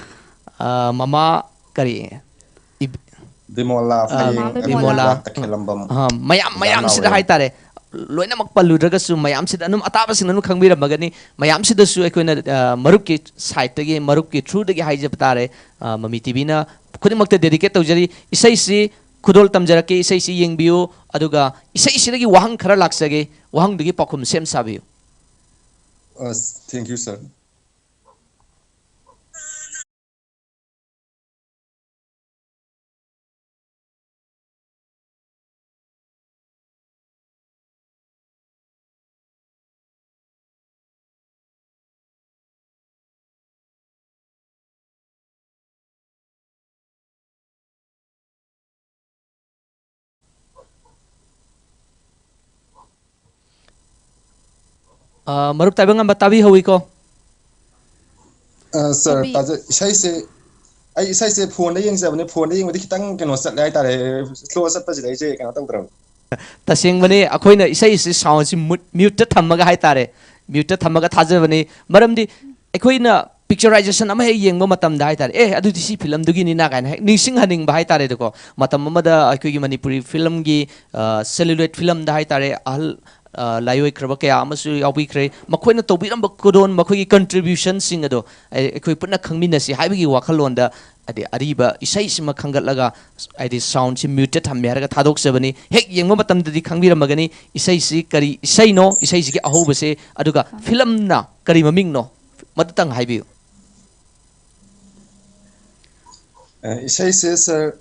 ꯑ, ꯃꯃꯥ ꯀꯔꯤ? ꯏꯕ-, ꯕꯤꯃꯣꯂꯥ ꯑ, ꯐꯌꯦꯡ ꯕꯤꯃꯣꯂꯥ, ꯑꯕꯤꯃꯣꯂꯥ ꯇꯈꯦꯂꯝꯕꯝ ꯑ, ꯃꯌꯥꯝ, ꯃꯌꯥꯝꯁꯤꯗ ꯖꯥꯅꯥꯎꯔꯦꯝ꯫ ꯍꯥꯏꯇꯥꯔꯦ, ꯂꯣꯏꯅꯃꯛ ꯄꯜꯂꯨꯗ꯭ꯔꯒꯁꯨ ꯃꯌꯥꯝꯁꯤꯗ ꯑꯗꯨꯝ, ꯑꯇꯥꯕꯁꯤꯡꯅ ꯑꯗꯨꯝ ꯈꯪꯕꯤꯔꯝꯃꯒꯅꯤ꯫ ꯃꯌꯥꯝꯁꯤꯗꯁꯨ ꯑꯩꯈꯣꯏꯅ, ꯑ, ꯃꯔꯨꯞꯀꯤ ꯁꯥꯏꯠꯇꯒꯤ, ꯃꯔꯨꯞꯀꯤ ꯊ꯭ꯔꯨꯗꯒꯤ ꯍꯥꯏꯖꯕ ꯇꯥꯔꯦ, ꯑ, ꯃꯃꯤ ꯇꯤꯚꯤꯅ ꯈꯨꯗꯤꯡꯃꯛꯇ ꯗꯦꯗꯤꯀꯦꯠ ꯇꯧꯖꯔꯤ꯫ ꯏꯁꯩꯁꯤ ꯈꯨꯗꯣꯜ ꯇꯝꯖꯔꯛꯀꯦ, ꯏꯁꯩꯁꯤ ꯌꯦꯡꯕꯤꯌꯨ, ꯑꯗꯨꯒ ꯏꯁꯩꯁꯤꯗꯒꯤ ꯋꯥꯍꯪ ꯈꯔ ꯂꯥꯛꯆꯒꯦ, ꯋꯥꯍꯪꯗꯨꯒꯤ ꯄꯥꯎꯈꯨꯝ ꯁꯦꯝ ꯁꯥꯕꯤꯌꯨ꯫ ꯑꯁ, thank you, sir꯫ ꯑ, ꯃꯔꯨꯞ ꯇꯥꯏꯕꯪꯉꯥꯟꯕ ꯇꯥꯕꯤꯍꯧꯋꯤꯀꯣ? ꯑ, ꯁꯥꯔ, ꯇꯥꯕꯤ- ꯇꯥꯖ-, ꯏꯁꯩꯁꯦ, ꯑꯩ ꯏꯁꯩꯁꯦ ꯐꯣꯟꯗ ꯌꯦꯡꯖꯕꯅꯦ, ꯐꯣꯟꯗ ꯌꯦꯡꯕꯗꯤ ꯈꯤꯇꯪ ꯀꯩꯅꯣ ꯆꯠꯂꯦ ꯍꯥꯏꯇꯥꯔꯦ, ꯁ꯭ꯂꯣ ꯆꯠꯄꯁꯤꯗ ꯑꯩꯁꯦ ꯀꯩꯅꯣ ꯇꯧꯗ꯭ꯔꯕ꯫ ꯇꯁꯦꯡꯕꯅꯤ, ꯑꯩꯈꯣꯏꯅ ꯏꯁꯩꯁꯤ ꯁꯥꯎꯟꯁꯤ ꯃꯨꯠ-, ꯃ꯭ꯌꯨꯠꯇ ꯊꯝꯃꯒ ꯍꯥꯏꯇꯥꯔꯦ, ꯃ꯭ꯌꯨꯠꯇ ꯊꯝꯃꯒ ꯊꯥꯖꯕꯅꯤ꯫ ꯃꯔꯝꯗꯤ ꯑꯩꯈꯣꯏꯅ ꯄꯤꯛꯆꯔꯥꯏꯖꯦꯁꯟ ꯑꯃ ꯍꯦꯛ ꯌꯦꯡꯕ ꯃꯇꯝꯗ ꯍꯥꯏꯇꯥꯔꯦ, "ꯑꯦ, ꯑꯗꯨꯗꯤ ꯁꯤ ꯐꯤꯂꯝꯗꯨꯒꯤꯅꯤꯅ" ꯀꯥꯏꯅ ꯍꯦꯛ ꯅꯤꯡꯁꯤꯡꯍꯟꯅꯤꯡꯕ ꯍꯥꯏꯇꯥꯔꯦꯗꯀꯣ꯫ ꯃꯇꯝ ꯑꯃꯗ ꯑꯩꯈꯣꯏꯒꯤ ꯃꯅꯤꯄꯨꯔꯤ ꯐꯤꯂꯝꯒꯤ, ꯑ, ꯁꯦꯂꯨꯂꯣꯏꯗ ꯐꯤꯂꯝꯗ ꯍꯥꯏꯇꯥꯔꯦ, ꯑꯍꯜ, ꯑ, ꯂꯥꯏꯑꯣꯏꯈ꯭ꯔꯕ ꯀꯌꯥ ꯑꯃꯁꯨ ꯌꯥꯎꯕꯤꯈ꯭ꯔꯦ꯫ ꯃꯈꯣꯏꯅ ꯇꯧꯕꯤꯔꯝꯕ ꯈꯨꯗꯣꯜ, ꯃꯈꯣꯏꯒꯤ ꯀꯟꯇ꯭ꯔꯤꯕ꯭ꯌꯨꯁꯟꯁꯤꯡ ꯑꯗꯣ ꯑꯩ-, ꯑꯩꯈꯣꯏ ꯄꯨꯟꯅ ꯈꯪꯃꯤꯟꯅꯁꯤ ꯍꯥꯏꯕꯒꯤ ꯋꯥꯈꯜꯂꯣꯟꯗ, ꯍꯥꯏꯗꯤ, ꯑꯔꯤꯕ ꯏꯁꯩꯁꯤꯃ ꯈꯟꯒꯠꯂꯒ, ꯍꯥꯏꯗꯤ, ꯁꯥꯎꯟꯁꯤ ꯃ꯭ꯌꯨꯠꯇ ꯊꯝꯃꯦ ꯍꯥꯏꯔꯒ ꯊꯥꯗꯣꯛꯆꯕꯅꯤ꯫ ꯍꯦꯛ ꯌꯦꯡꯕ ꯃꯇꯝꯗꯗꯤ ꯈꯪꯕꯤꯔꯝꯃꯒꯅꯤ ꯏꯁꯩꯁꯤ ꯀꯔꯤ ꯏꯁꯩꯅꯣ, ꯏꯁꯩꯁꯤꯒꯤ ꯑꯍꯧꯕꯁꯦ, ꯑꯗꯨꯒ ꯐꯤꯂꯝꯅ ꯀꯔꯤ ꯃꯃꯤꯡꯅꯣ, ꯃꯗꯨꯇꯪ ꯍꯥꯏꯕꯤꯌꯨ꯫ ꯑ, ꯏꯁꯩꯁꯦ, ꯁꯥꯔ,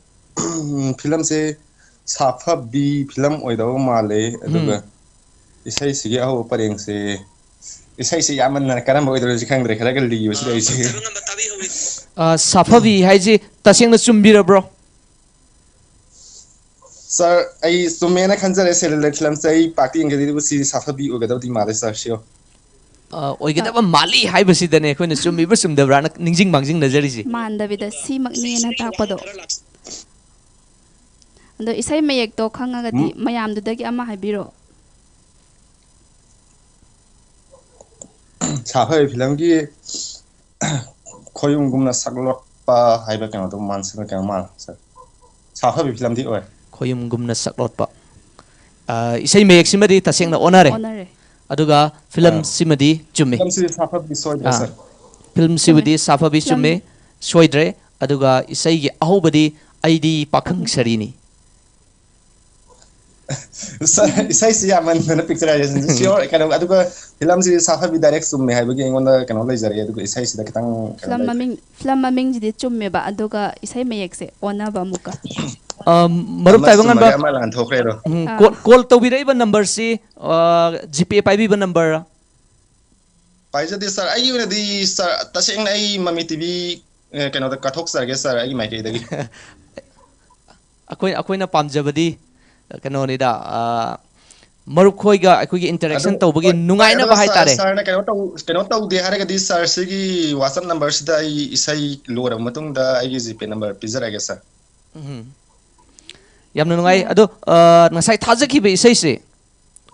ꯐꯤꯂꯝꯁꯦ ꯁꯥꯐꯕꯤ ꯐꯤꯂꯝ ꯑꯣꯏꯗꯧꯕ ꯃꯥꯜꯂꯦ꯫ ꯑꯗꯨꯒ ꯎꯝ꯫ ꯏꯁꯩꯁꯤꯒꯤ ꯑꯍꯧꯕ ꯄꯔꯦꯡꯁꯦ, ꯏꯁꯩꯁꯦ ꯌꯥꯝꯃꯟꯗꯅ ꯀꯔꯝꯕ ꯑꯣꯏꯗꯣꯏꯅꯣꯁꯤ ꯈꯪꯗ꯭ꯔꯦ, ꯈꯔꯒ ꯂꯤꯕꯁꯤꯗ ꯑꯩꯁꯦ꯫ ꯑ, ꯁꯥꯐꯕꯤ ꯍꯥꯏꯁꯤ ꯇꯁꯦꯡꯅ ꯆꯨꯝꯕꯤꯔꯕ꯭ꯔꯣ? ꯁꯥꯔ, ꯑꯩ ꯆꯨꯝꯃꯦꯅ ꯈꯟꯖꯔꯦ꯫ ꯁꯦꯂꯨꯂꯣꯏꯗ ꯐꯤꯂꯝꯁꯦ ꯑꯩ ꯄꯥꯛꯇꯤ ꯌꯦꯡꯖꯗꯦ, ꯑꯗꯨꯕꯨ ꯁꯤ ꯁꯥꯐꯕꯤ ꯑꯣꯏꯒꯗꯕꯗꯤ ꯃꯥꯜꯂꯦ, ꯁꯥꯔ, ꯁꯤꯌꯣꯔ꯫ ꯑ, ꯑꯣꯏꯒꯗꯕ ꯃꯥꯜꯂꯤ ꯍꯥꯏꯕꯁꯤꯗꯅꯦ ꯑꯩꯈꯣꯏꯅ ꯆꯨꯝꯃꯤꯕ꯭ꯔꯥ ꯆꯨꯝꯗꯕ꯭ꯔꯥꯅ ꯅꯤꯡꯁꯤꯡ ꯃꯥꯡꯖꯤꯡꯅꯖꯔꯤꯁꯦ꯫ ꯃꯥꯟꯗꯕꯤꯗ ꯁꯤꯃꯛꯅꯦꯅ ꯇꯥꯛꯄꯗꯣ꯫ ꯑꯗꯣ ꯏꯁꯩ ꯃꯌꯦꯛꯇꯣ ꯈꯪꯉꯒꯗꯤ ꯎꯝ꯫ ꯃꯌꯥꯝꯗꯨꯗꯒꯤ ꯑꯃ ꯍꯥꯏꯕꯤꯔꯛꯑꯣ꯫ ꯁꯥꯐꯕꯤ ꯐꯤꯂꯝꯒꯤ ꯈꯣꯌꯨꯝꯒꯨꯝꯅ ꯁꯛꯂꯣꯠꯄ ꯍꯥꯏꯕ ꯀꯩꯅꯣꯗꯣ ꯃꯥꯟꯁꯤꯅ ꯀꯩꯅꯣ ꯃꯥꯜꯂꯦ, ꯁꯥꯔ꯫ ꯁꯥꯐꯕꯤ ꯐꯤꯂꯝꯗꯤ ꯑꯣꯏ꯫ ꯈꯣꯌꯨꯝꯒꯨꯝꯅ ꯁꯛꯂꯣꯠꯄ꯫ ꯑ, ꯏꯁꯩ ꯃꯌꯦꯛꯁꯤꯃꯗꯤ ꯇꯁꯦꯡꯅ ꯑꯣꯟꯅꯔꯦ꯫ ꯑꯣꯟꯅꯔꯦ꯫ ꯑꯗꯨꯒ ꯑ, ꯐꯤꯂꯝꯁꯤꯃꯗꯤ ꯆꯨꯝꯃꯤ꯫ ꯐꯤꯂꯝꯁꯤꯗꯤ ꯁꯥꯐꯕꯤ ꯁꯣꯏꯗ꯭ꯔꯦ, ꯑ, ꯁꯥꯔ꯫ ꯐꯤꯂꯝꯁꯤꯕꯨꯗꯤ ꯆꯨꯝꯃꯦ꯫ ꯁꯥꯐꯕꯤ ꯐꯤꯂꯝ ꯆꯨꯝꯃꯤ, ꯁꯣꯏꯗ꯭ꯔꯦ꯫ ꯑꯗꯨꯒ ꯏꯁꯩꯒꯤ ꯑꯍꯧꯕꯗꯤ "ꯑꯩꯗꯤ ꯄꯥꯈꯪ ꯁꯥꯔꯤꯅꯤ"꯫ ꯁꯥꯔ, ꯏꯁꯩꯁꯤ ꯌꯥꯝꯃꯟꯗꯅ ꯄꯤꯛꯆꯔꯥꯏꯖꯦꯁꯟꯁꯤ ꯁꯤꯌꯣꯔ ꯀꯩꯅꯣ, ꯑꯗꯨꯒ ꯐꯤꯂꯝꯁꯤ ꯁꯥꯐꯕꯤ ꯗꯥꯏꯔꯦꯛ ꯆꯨꯝꯃꯦ ꯍꯥꯏꯕꯒꯤ ꯑꯩꯉꯣꯟꯗ ꯀꯩꯅꯣ ꯂꯩꯖꯔꯦ, ꯑꯗꯨꯒ ꯏꯁꯩꯁꯤꯗ ꯈꯤꯇꯪ ꯀꯩꯅꯣ ꯐꯤꯂꯝ ꯂꯩ꯫ ꯃꯃꯤꯡ, ꯐꯤꯂꯝ ꯃꯃꯤꯡꯁꯤꯗꯤ ꯆꯨꯝꯃꯦꯕ, ꯑꯗꯨꯒ ꯏꯁꯩ ꯃꯌꯦꯛꯁꯦ ꯑꯣꯟꯅꯕ ꯑꯃꯨꯛꯀ꯫ ꯑ, ꯃꯔꯨꯞ ꯑꯃ ꯇꯥꯏꯕꯪꯉꯥꯟꯕ, ꯆꯨꯝꯃꯒ ꯑꯃ ꯂꯥꯟꯊꯣꯛꯈ꯭ꯔꯦ ꯑꯗꯣ꯫ ꯎꯝ, ꯑꯥ꯫ ꯀꯣꯜ, ꯀꯣꯜ ꯇꯧꯕꯤꯔꯛꯏꯕ ꯅꯝꯕꯔꯁꯤ, ꯑ, ꯖꯤꯄꯦ ꯄꯥꯏꯕꯤꯕ ꯅꯝꯕꯔ? ꯄꯥꯏꯖꯗꯦ ꯁꯥꯔ, ꯑꯩꯒꯤ ꯑꯣꯏꯅꯗꯤ ꯁꯥꯔ, ꯇꯁꯦꯡꯅ ꯑꯩ ꯃꯃꯤ ꯇꯤꯚꯤ, ꯑꯦ, ꯀꯩꯅꯣꯗ ꯀꯠꯊꯣꯛꯆꯔꯒꯦ ꯁꯥꯔ, ꯑꯩꯒꯤ ꯃꯥꯏꯀꯩꯗꯒꯤ꯫ ꯑꯩꯈꯣꯏ, ꯑꯩꯈꯣꯏꯅ ꯄꯥꯝꯖꯕꯗꯤ ꯀꯩꯅꯣꯅꯤꯗ, ꯑ, ꯃꯔꯨꯞ ꯈꯣꯏꯒ ꯑꯩꯈꯣꯏꯒꯤ ꯏꯟꯇꯔꯦꯛꯁꯟ ꯑꯗꯨ, ꯇꯧꯕꯒꯤ ꯍꯣꯏ, ꯍꯣꯏ, ꯑꯗꯣ ꯅꯨꯡꯉꯥꯏꯅꯕ ꯁꯥꯔ, ꯍꯥꯏꯇꯥꯔꯦ꯫ ꯁꯥꯔꯅ ꯀꯩꯅꯣ ꯇꯧ-, ꯀꯩꯅꯣ ꯇꯧꯗꯦ ꯍꯥꯏꯔꯒꯗꯤ ꯁꯥꯔ, ꯁꯤꯒꯤ WhatsApp ꯅꯝꯕꯔꯁꯤꯗ ꯑꯩ ꯏꯁꯩ ꯂꯣꯏꯔꯕ ꯃꯇꯨꯡꯗ ꯑꯩꯒꯤ ꯖꯤꯄꯦ ꯅꯝꯕꯔ ꯄꯤꯖꯔꯛꯑꯒꯦ ꯁꯥꯔ꯫ ꯎꯝ꯫ ꯌꯥꯝꯅ ꯅꯨꯡꯉꯥꯏ꯫ ꯌꯥꯝ ꯑꯗꯣ, ꯑ, ꯉꯁꯥꯏ ꯊꯥꯖꯈꯤꯕ ꯏꯁꯩꯁꯦ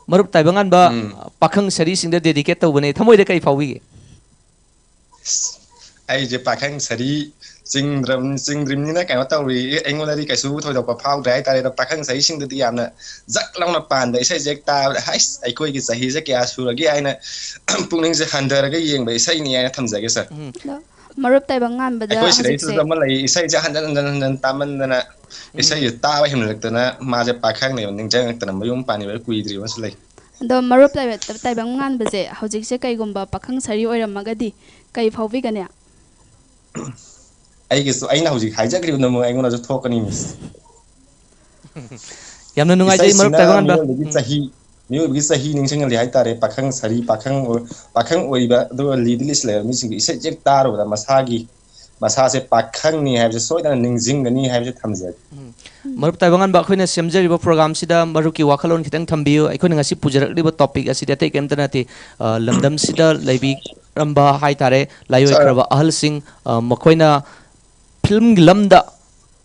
ꯃꯔꯨꯞ ꯇꯥꯏꯕꯪꯉꯥꯟꯕ ꯎꯝ꯫ ꯄꯥꯈꯪ ꯁꯔꯤꯁꯤꯡꯗ dedicate ꯇꯧꯕꯅꯦ꯫ ꯊꯃꯣꯏꯗ ꯀꯔꯤ ꯐꯥꯎꯕꯤꯒꯦ? ꯑꯩꯁꯦ ꯄꯥꯈꯪ ꯁꯥꯔꯤ ꯆꯤꯡꯗ꯭ꯔꯕ ꯆꯤꯡꯗ꯭ꯔꯤꯕꯅꯤꯅ ꯀꯩꯅꯣ ꯇꯧꯔꯤ꯫ ꯑꯩꯉꯣꯟꯗꯗꯤ ꯀꯩꯁꯨ ꯊꯣꯏꯗꯣꯛꯄ ꯐꯥꯎꯗ꯭ꯔꯦ ꯍꯥꯏꯇꯥꯔꯦ꯫ ꯑꯗꯣ ꯄꯥꯈꯪ ꯁꯥꯔꯤꯁꯤꯡꯗꯗꯤ ꯌꯥꯝꯅ ꯖꯛ ꯂꯥꯎꯅ ꯄꯥꯟꯕ ꯏꯁꯩꯁꯦ ꯍꯦꯛ ꯇꯥꯕꯗ, ꯍꯩꯁ, ꯑꯩꯈꯣꯏꯒꯤ ꯆꯍꯤꯁꯦ ꯀꯌꯥ ꯁꯨꯔꯒꯦ ꯍꯥꯏꯅ ꯄꯨꯛꯅꯤꯡꯁꯦ ꯍꯟꯊꯔꯒ ꯌꯦꯡꯕ ꯏꯁꯩꯅꯤ ꯍꯥꯏꯅ ꯊꯝꯖꯒꯦ, ꯁꯥꯔ꯫ ꯎꯝ꯫ ꯑꯗꯣ ꯃꯔꯨꯞ ꯇꯥꯏꯕꯪ ꯉꯥꯟꯕꯗ ꯑꯩꯈꯣꯏ ꯍꯧꯖꯤꯛꯁꯦ ꯁꯤꯗꯩꯁꯤꯗ ꯑꯃ ꯂꯩ, ꯏꯁꯩꯁꯦ ꯍꯟꯖꯟ ꯍꯟꯖꯟ ꯍꯟꯖꯟ ꯇꯥꯃꯟꯗꯅ ꯏꯁꯩꯁꯦ ꯇꯥꯕ ꯍꯦꯟꯃꯟꯂꯛꯇꯅ ꯃꯥꯁꯦ ꯄꯥꯈꯪꯅꯦꯕ ꯅꯤꯡꯁꯤꯡꯉꯛꯇꯅ ꯃꯌꯨꯝ ꯄꯥꯟꯈꯤꯕ ꯀꯨꯏꯗ꯭ꯔꯤꯕ ꯑꯃꯁꯨ ꯂꯩ꯫ ꯑꯗꯣ ꯃꯔꯨꯞ ꯇꯥꯏꯕ-, ꯇꯥꯏꯕꯪ ꯉꯥꯟꯕꯁꯦ ꯍꯧꯖꯤꯛꯁꯦ ꯀꯩꯒꯨꯝꯕ ꯄꯥꯈꯪ ꯁꯥꯔꯤ ꯑꯣꯏꯔꯝꯃꯒꯗꯤ ꯀꯩ ꯐꯥꯎꯕꯤꯒꯅꯤ? ꯑꯩꯒꯤꯁꯨ, ꯑꯩꯅ ꯍꯧꯖꯤꯛ ꯍꯥꯏꯖꯈ꯭ꯔꯤꯕꯗꯨꯃꯛ ꯑꯩꯉꯣꯟꯗꯁꯨ ꯊꯣꯛꯀꯅꯤ, ꯃꯤꯁ꯫ ꯌꯥꯝꯅ ꯅꯨꯡꯉꯥꯏꯖꯩ ꯃꯔꯨꯞ ꯏꯁꯩꯁꯤꯅ ꯇꯥꯏꯕꯪ ꯉꯥꯟꯕ꯫ ꯃꯤꯑꯣꯏꯕꯒꯤ ꯎꯝ꯫ ꯆꯍꯤ, ꯃꯤꯑꯣꯏꯕꯒꯤ ꯆꯍꯤ ꯅꯤꯡꯁꯤꯡꯍꯜꯂꯤ ꯍꯥꯏꯇꯥꯔꯦ꯫ ꯄꯥꯈꯪ ꯁꯥꯔꯤ, ꯄꯥꯈꯪ ꯑꯣꯏ-, ꯄꯥꯈꯪ ꯑꯣꯏꯕ, ꯑꯗꯨꯒ ꯂꯤꯗ ꯂꯤꯁꯤꯜꯂꯕ ꯃꯤꯁꯤꯡꯒꯤ ꯏꯁꯩꯁꯦ ꯍꯦꯛ ꯇꯥꯔꯨꯕꯗ ꯃꯁꯥꯒꯤ, ꯃꯁꯥꯁꯦ ꯄꯥꯈꯪꯅꯤ ꯍꯥꯏꯕꯁꯦ ꯁꯣꯏꯗꯅ ꯅꯤꯡꯁꯤꯡꯒꯅꯤ ꯍꯥꯏꯕꯁꯦ ꯊꯝꯖꯒꯦ꯫ ꯎꯝ꯫ ꯃꯔꯨꯞ ꯇꯥꯏꯕꯪꯉꯥꯟꯕ, ꯑꯩꯈꯣꯏꯅ ꯁꯦꯝꯖꯔꯤꯕ ꯄ꯭ꯔꯣꯒꯥꯝꯁꯤꯗ ꯃꯔꯨꯞꯀꯤ ꯋꯥꯈꯜꯂꯣꯟ ꯈꯤꯇꯪ ꯊꯝꯕꯤꯌꯨ꯫ ꯑꯩꯈꯣꯏꯅ ꯉꯁꯤ ꯄꯨꯖꯔꯛꯂꯤꯕ ꯇꯣꯄꯤꯛ ꯑꯁꯤꯗꯤ ꯑꯇꯩ ꯀꯔꯤꯝꯇ ꯅꯠꯇꯦ, ꯑ, ꯂꯝꯗꯝꯁꯤꯗ ꯂꯩꯕꯤꯔꯝꯕ ꯍꯥꯏ ꯇꯥꯔꯦ, ꯂꯥꯏꯑꯣꯏꯈ꯭ꯔꯕ ꯑꯍꯜꯁꯤꯡ, ꯑ, ꯃꯈꯣꯏꯅ ꯐꯤꯂꯝꯒꯤ ꯂꯝꯗ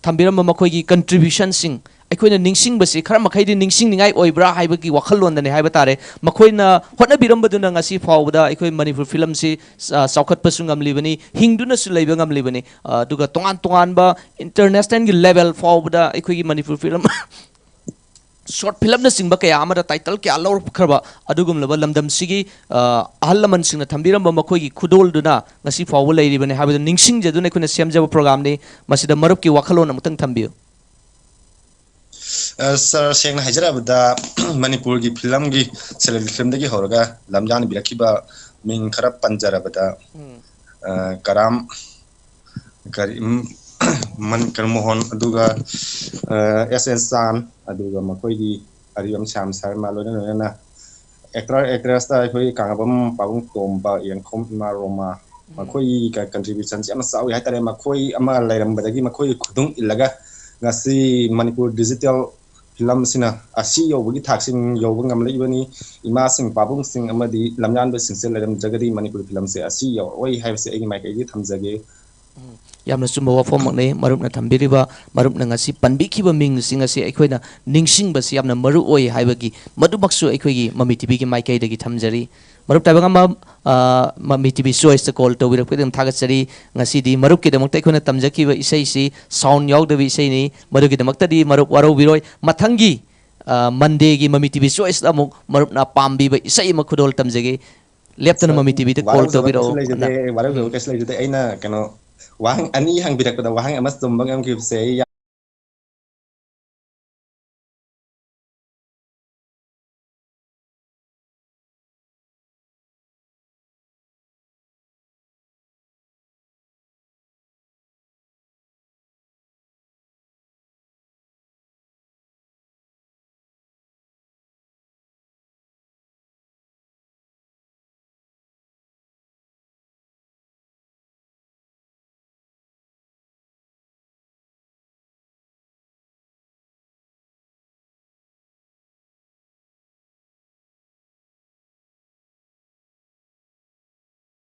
ꯊꯝꯕꯤꯔꯝꯕ ꯃꯈꯣꯏꯒꯤ ꯀꯟꯇ꯭ꯔꯤꯕ꯭ꯌꯨꯁꯟꯁꯤꯡ ꯑꯩꯈꯣꯏꯅ ꯅꯤꯡꯁꯤꯡꯕꯁꯤ ꯈꯔ ꯃꯈꯩꯗꯤ ꯅꯤꯡꯁꯤꯡꯅꯤꯡꯉꯥꯏ ꯑꯣꯏꯕ꯭ꯔꯥ ꯍꯥꯏꯕꯒꯤ ꯋꯥꯈꯜꯂꯣꯟꯗꯅꯤ ꯍꯥꯏꯕ ꯇꯥꯔꯦ꯫ ꯃꯈꯣꯏꯅ ꯍꯣꯠꯅꯕꯤꯔꯝꯕꯗꯨꯅ ꯉꯁꯤ ꯐꯥꯎꯕꯗ ꯑꯩꯈꯣꯏ ꯃꯅꯤꯄꯨꯔ ꯐꯤꯂꯝꯁꯤ, ꯑ, ꯆꯥꯎꯈꯠꯄꯁꯨ ꯉꯝꯂꯤꯕꯅꯤ, ꯍꯤꯡꯗꯨꯅꯁꯨ ꯂꯩꯕ ꯉꯝꯂꯤꯕꯅꯤ꯫ ꯑ, ꯑꯗꯨꯒ ꯇꯣꯉꯥꯟ ꯇꯣꯉꯥꯟꯕ ꯏꯟꯇꯔꯅꯦꯁꯅꯦꯜꯒꯤ ꯂꯦꯚꯦꯜ ꯐꯥꯎꯕꯗ ꯑꯩꯈꯣꯏꯒꯤ ꯃꯅꯤꯄꯨꯔ ꯐꯤꯂꯝ ꯁꯣꯔꯠ ꯐꯤꯂꯝꯅꯆꯤꯡꯕ ꯀꯌꯥ ꯑꯃꯗ ꯇꯥꯏꯇꯜ ꯀꯌꯥ ꯂꯧꯔꯛꯈ꯭ꯔꯕ ꯑꯗꯨꯒꯨꯝꯂꯕ ꯂꯝꯗꯝꯁꯤꯒꯤ, ꯑ, ꯑꯍꯜ ꯂꯃꯟꯁꯤꯡꯅ ꯊꯝꯕꯤꯔꯝꯕ ꯃꯈꯣꯏꯒꯤ ꯈꯨꯗꯣꯜꯗꯨꯅ ꯉꯁꯤ ꯐꯥꯎꯕ ꯂꯩꯔꯤꯕꯅꯤ ꯍꯥꯏꯕꯗꯨ ꯅꯤꯡꯁꯤꯡꯖꯗꯨꯅ ꯑꯩꯈꯣꯏꯅ ꯁꯦꯝꯖꯕ ꯄ꯭ꯔꯣꯒꯥꯝꯅꯤ꯫ ꯃꯁꯤꯗ ꯃꯔꯨꯞꯀꯤ ꯋꯥꯈꯜꯂꯣꯟ ꯑꯃꯨꯛꯇꯪ ꯊꯝꯕꯤꯌꯨ꯫ ꯑ, ꯁꯥꯔ, ꯁꯦꯡꯅ ꯍꯥꯏꯖꯔꯕꯗ, ꯃꯅꯤꯄꯨꯔꯒꯤ ꯐꯤꯂꯝꯒꯤ, ꯁꯦꯂꯦꯔꯤ ꯐꯤꯂꯝꯗꯒꯤ ꯍꯧꯔꯒ ꯂꯝꯖꯥꯟꯕꯤꯔꯛꯈꯤꯕ ꯃꯤꯡ ꯈꯔ ꯄꯟꯖꯔꯕꯗ, ꯎꯝ꯫ ꯑ, ꯀꯔꯥꯝ, ꯀꯔꯤ, ꯎꯝ, ꯃꯟ-, ꯀꯩꯅꯣ, ꯃꯣꯍꯣꯟ, ꯑꯗꯨꯒ, ꯑ, ꯑꯦꯁ ꯑꯦꯁ ꯆꯥꯟ, ꯑꯗꯨꯒ ꯃꯈꯣꯏꯒꯤ ꯑꯔꯤꯕꯝ ꯁ꯭ꯌꯥꯝ ꯁꯔꯃ, ꯂꯣꯏꯅ ꯂꯣꯏꯅꯅ ꯑꯦꯛꯇꯔ ꯑꯦꯛꯇ꯭ꯔꯦꯁꯇ ꯑꯩꯈꯣꯏ ꯀꯥꯡꯉꯕꯝ ꯄꯥꯕꯨꯡ ꯇꯣꯝꯕ, ꯌꯦꯡꯈꯣꯝ ꯏꯃꯥ ꯔꯣꯃꯥ, ꯃꯈꯣꯏꯒꯤ ꯀꯟꯇ꯭ꯔꯤꯕ꯭ꯌꯨꯁꯟꯁꯦ ꯌꯥꯝꯅ ꯆꯥꯎꯏ ꯍꯥꯏꯇꯥꯔꯦ꯫ ꯃꯈꯣꯏ ꯑꯃ ꯂꯩꯔꯝꯕꯗꯒꯤ ꯃꯈꯣꯏꯒꯤ ꯈꯨꯗꯨꯡ ꯏꯜꯂꯒ ꯉꯁꯤ ꯃꯅꯤꯄꯨꯔ ꯗꯤꯖꯤꯇꯦꯜ ꯐꯤꯂꯝꯁꯤꯅ ꯑꯁꯤ ꯌꯧꯕꯒꯤ ꯊꯥꯛꯁꯤꯡ ꯌꯧꯕ ꯉꯝꯂꯛꯏꯕꯅꯤ꯫ ꯏꯃꯥꯁꯤꯡ, ꯄꯥꯕꯨꯡꯁꯤꯡ ꯑꯃꯗꯤ ꯂꯝꯌꯥꯟꯕꯁꯤꯡꯁꯦ ꯂꯩꯔꯝꯗ꯭ꯔꯒꯗꯤ ꯃꯅꯤꯄꯨꯔ ꯐꯤꯂꯝꯁꯦ ꯑꯁꯤ ꯌꯧꯔꯛꯑꯣꯏ ꯍꯥꯏꯕꯁꯦ ꯑꯩꯒꯤ ꯃꯥꯏꯀꯩꯗꯒꯤ ꯊꯝꯖꯒꯦ꯫ ꯎꯝ꯫ ꯌꯥꯝꯅ ꯆꯨꯝꯕ ꯋꯥꯐꯝꯃꯛꯅꯤ꯫ ꯃꯔꯨꯞꯅ ꯊꯝꯕꯤꯔꯤꯕ, ꯃꯔꯨꯞꯅ ꯉꯁꯤ ꯄꯟꯕꯤꯈꯤꯕ ꯃꯤꯡꯁꯤꯡ ꯑꯁꯤ ꯑꯩꯈꯣꯏꯅ ꯅꯤꯡꯁꯤꯡꯕꯁꯤ ꯌꯥꯝꯅ ꯃꯔꯨ ꯑꯣꯏ ꯍꯥꯏꯕꯒꯤ, ꯃꯗꯨꯃꯛꯁꯨ ꯑꯩꯈꯣꯏꯒꯤ ꯃꯃꯤ ꯇꯤꯚꯤꯒꯤ ꯃꯥꯏꯀꯩꯗꯒꯤ ꯊꯝꯖꯔꯤ꯫ ꯃꯔꯨꯞ ꯇꯥꯏꯕꯪ ꯑꯃ, ꯑ, ꯃꯃꯤ ꯇꯤꯚꯤ ꯆꯣꯏꯁꯇ ꯀꯣꯜ ꯇꯧꯕꯤꯔꯛꯄꯒꯤꯗꯃꯛ ꯊꯥꯒꯠꯆꯔꯤ꯫ ꯉꯁꯤꯗꯤ ꯃꯔꯨꯞꯀꯤꯗꯃꯛꯇ ꯑꯩꯈꯣꯏꯅ ꯇꯝꯖꯈꯤꯕ ꯏꯁꯩꯁꯤ ꯁꯥꯎꯟ ꯌꯥꯎꯗꯕ ꯏꯁꯩꯅꯤ꯫ ꯃꯗꯨꯒꯤꯗꯃꯛꯇꯗꯤ ꯃꯔꯨꯞ ꯋꯥꯔꯧꯕꯤꯔꯣꯏ꯫ ꯃꯊꯪꯒꯤ, ꯑ, ꯃꯟꯗꯦꯒꯤ ꯃꯃꯤ ꯇꯤꯚꯤ ꯆꯣꯏꯁꯇ ꯑꯃꯨꯛ ꯃꯔꯨꯞꯅ ꯄꯥꯝꯕꯤꯕ ꯏꯁꯩ ꯑꯃ ꯈꯨꯗꯣꯜ ꯇꯝꯖꯒꯦ꯫ ꯂꯦꯞꯇꯅ ꯃꯃꯤ ꯇꯤꯚꯤꯗ ꯀꯣꯜ ꯋꯥꯔꯧꯖꯕ ꯀꯩꯁꯨ ꯇꯧꯕꯤꯔꯛꯑꯣ꯫ ꯂꯩꯖꯗꯦ, ꯋꯥꯔꯧꯖꯕ ꯎꯝ꯫ ꯀꯩꯁꯨ ꯂꯩꯖꯗꯦ꯫ ꯑꯩꯅ ꯀꯩꯅꯣ, ꯋꯥꯍꯪ ꯑꯅꯤ ꯍꯪꯕꯤꯔꯛꯄꯗ ꯋꯥꯍꯪ ꯑꯃ ꯆꯨꯝꯕ ꯉꯝꯈꯤꯕꯁꯦ ꯑꯩ ꯌꯥꯝ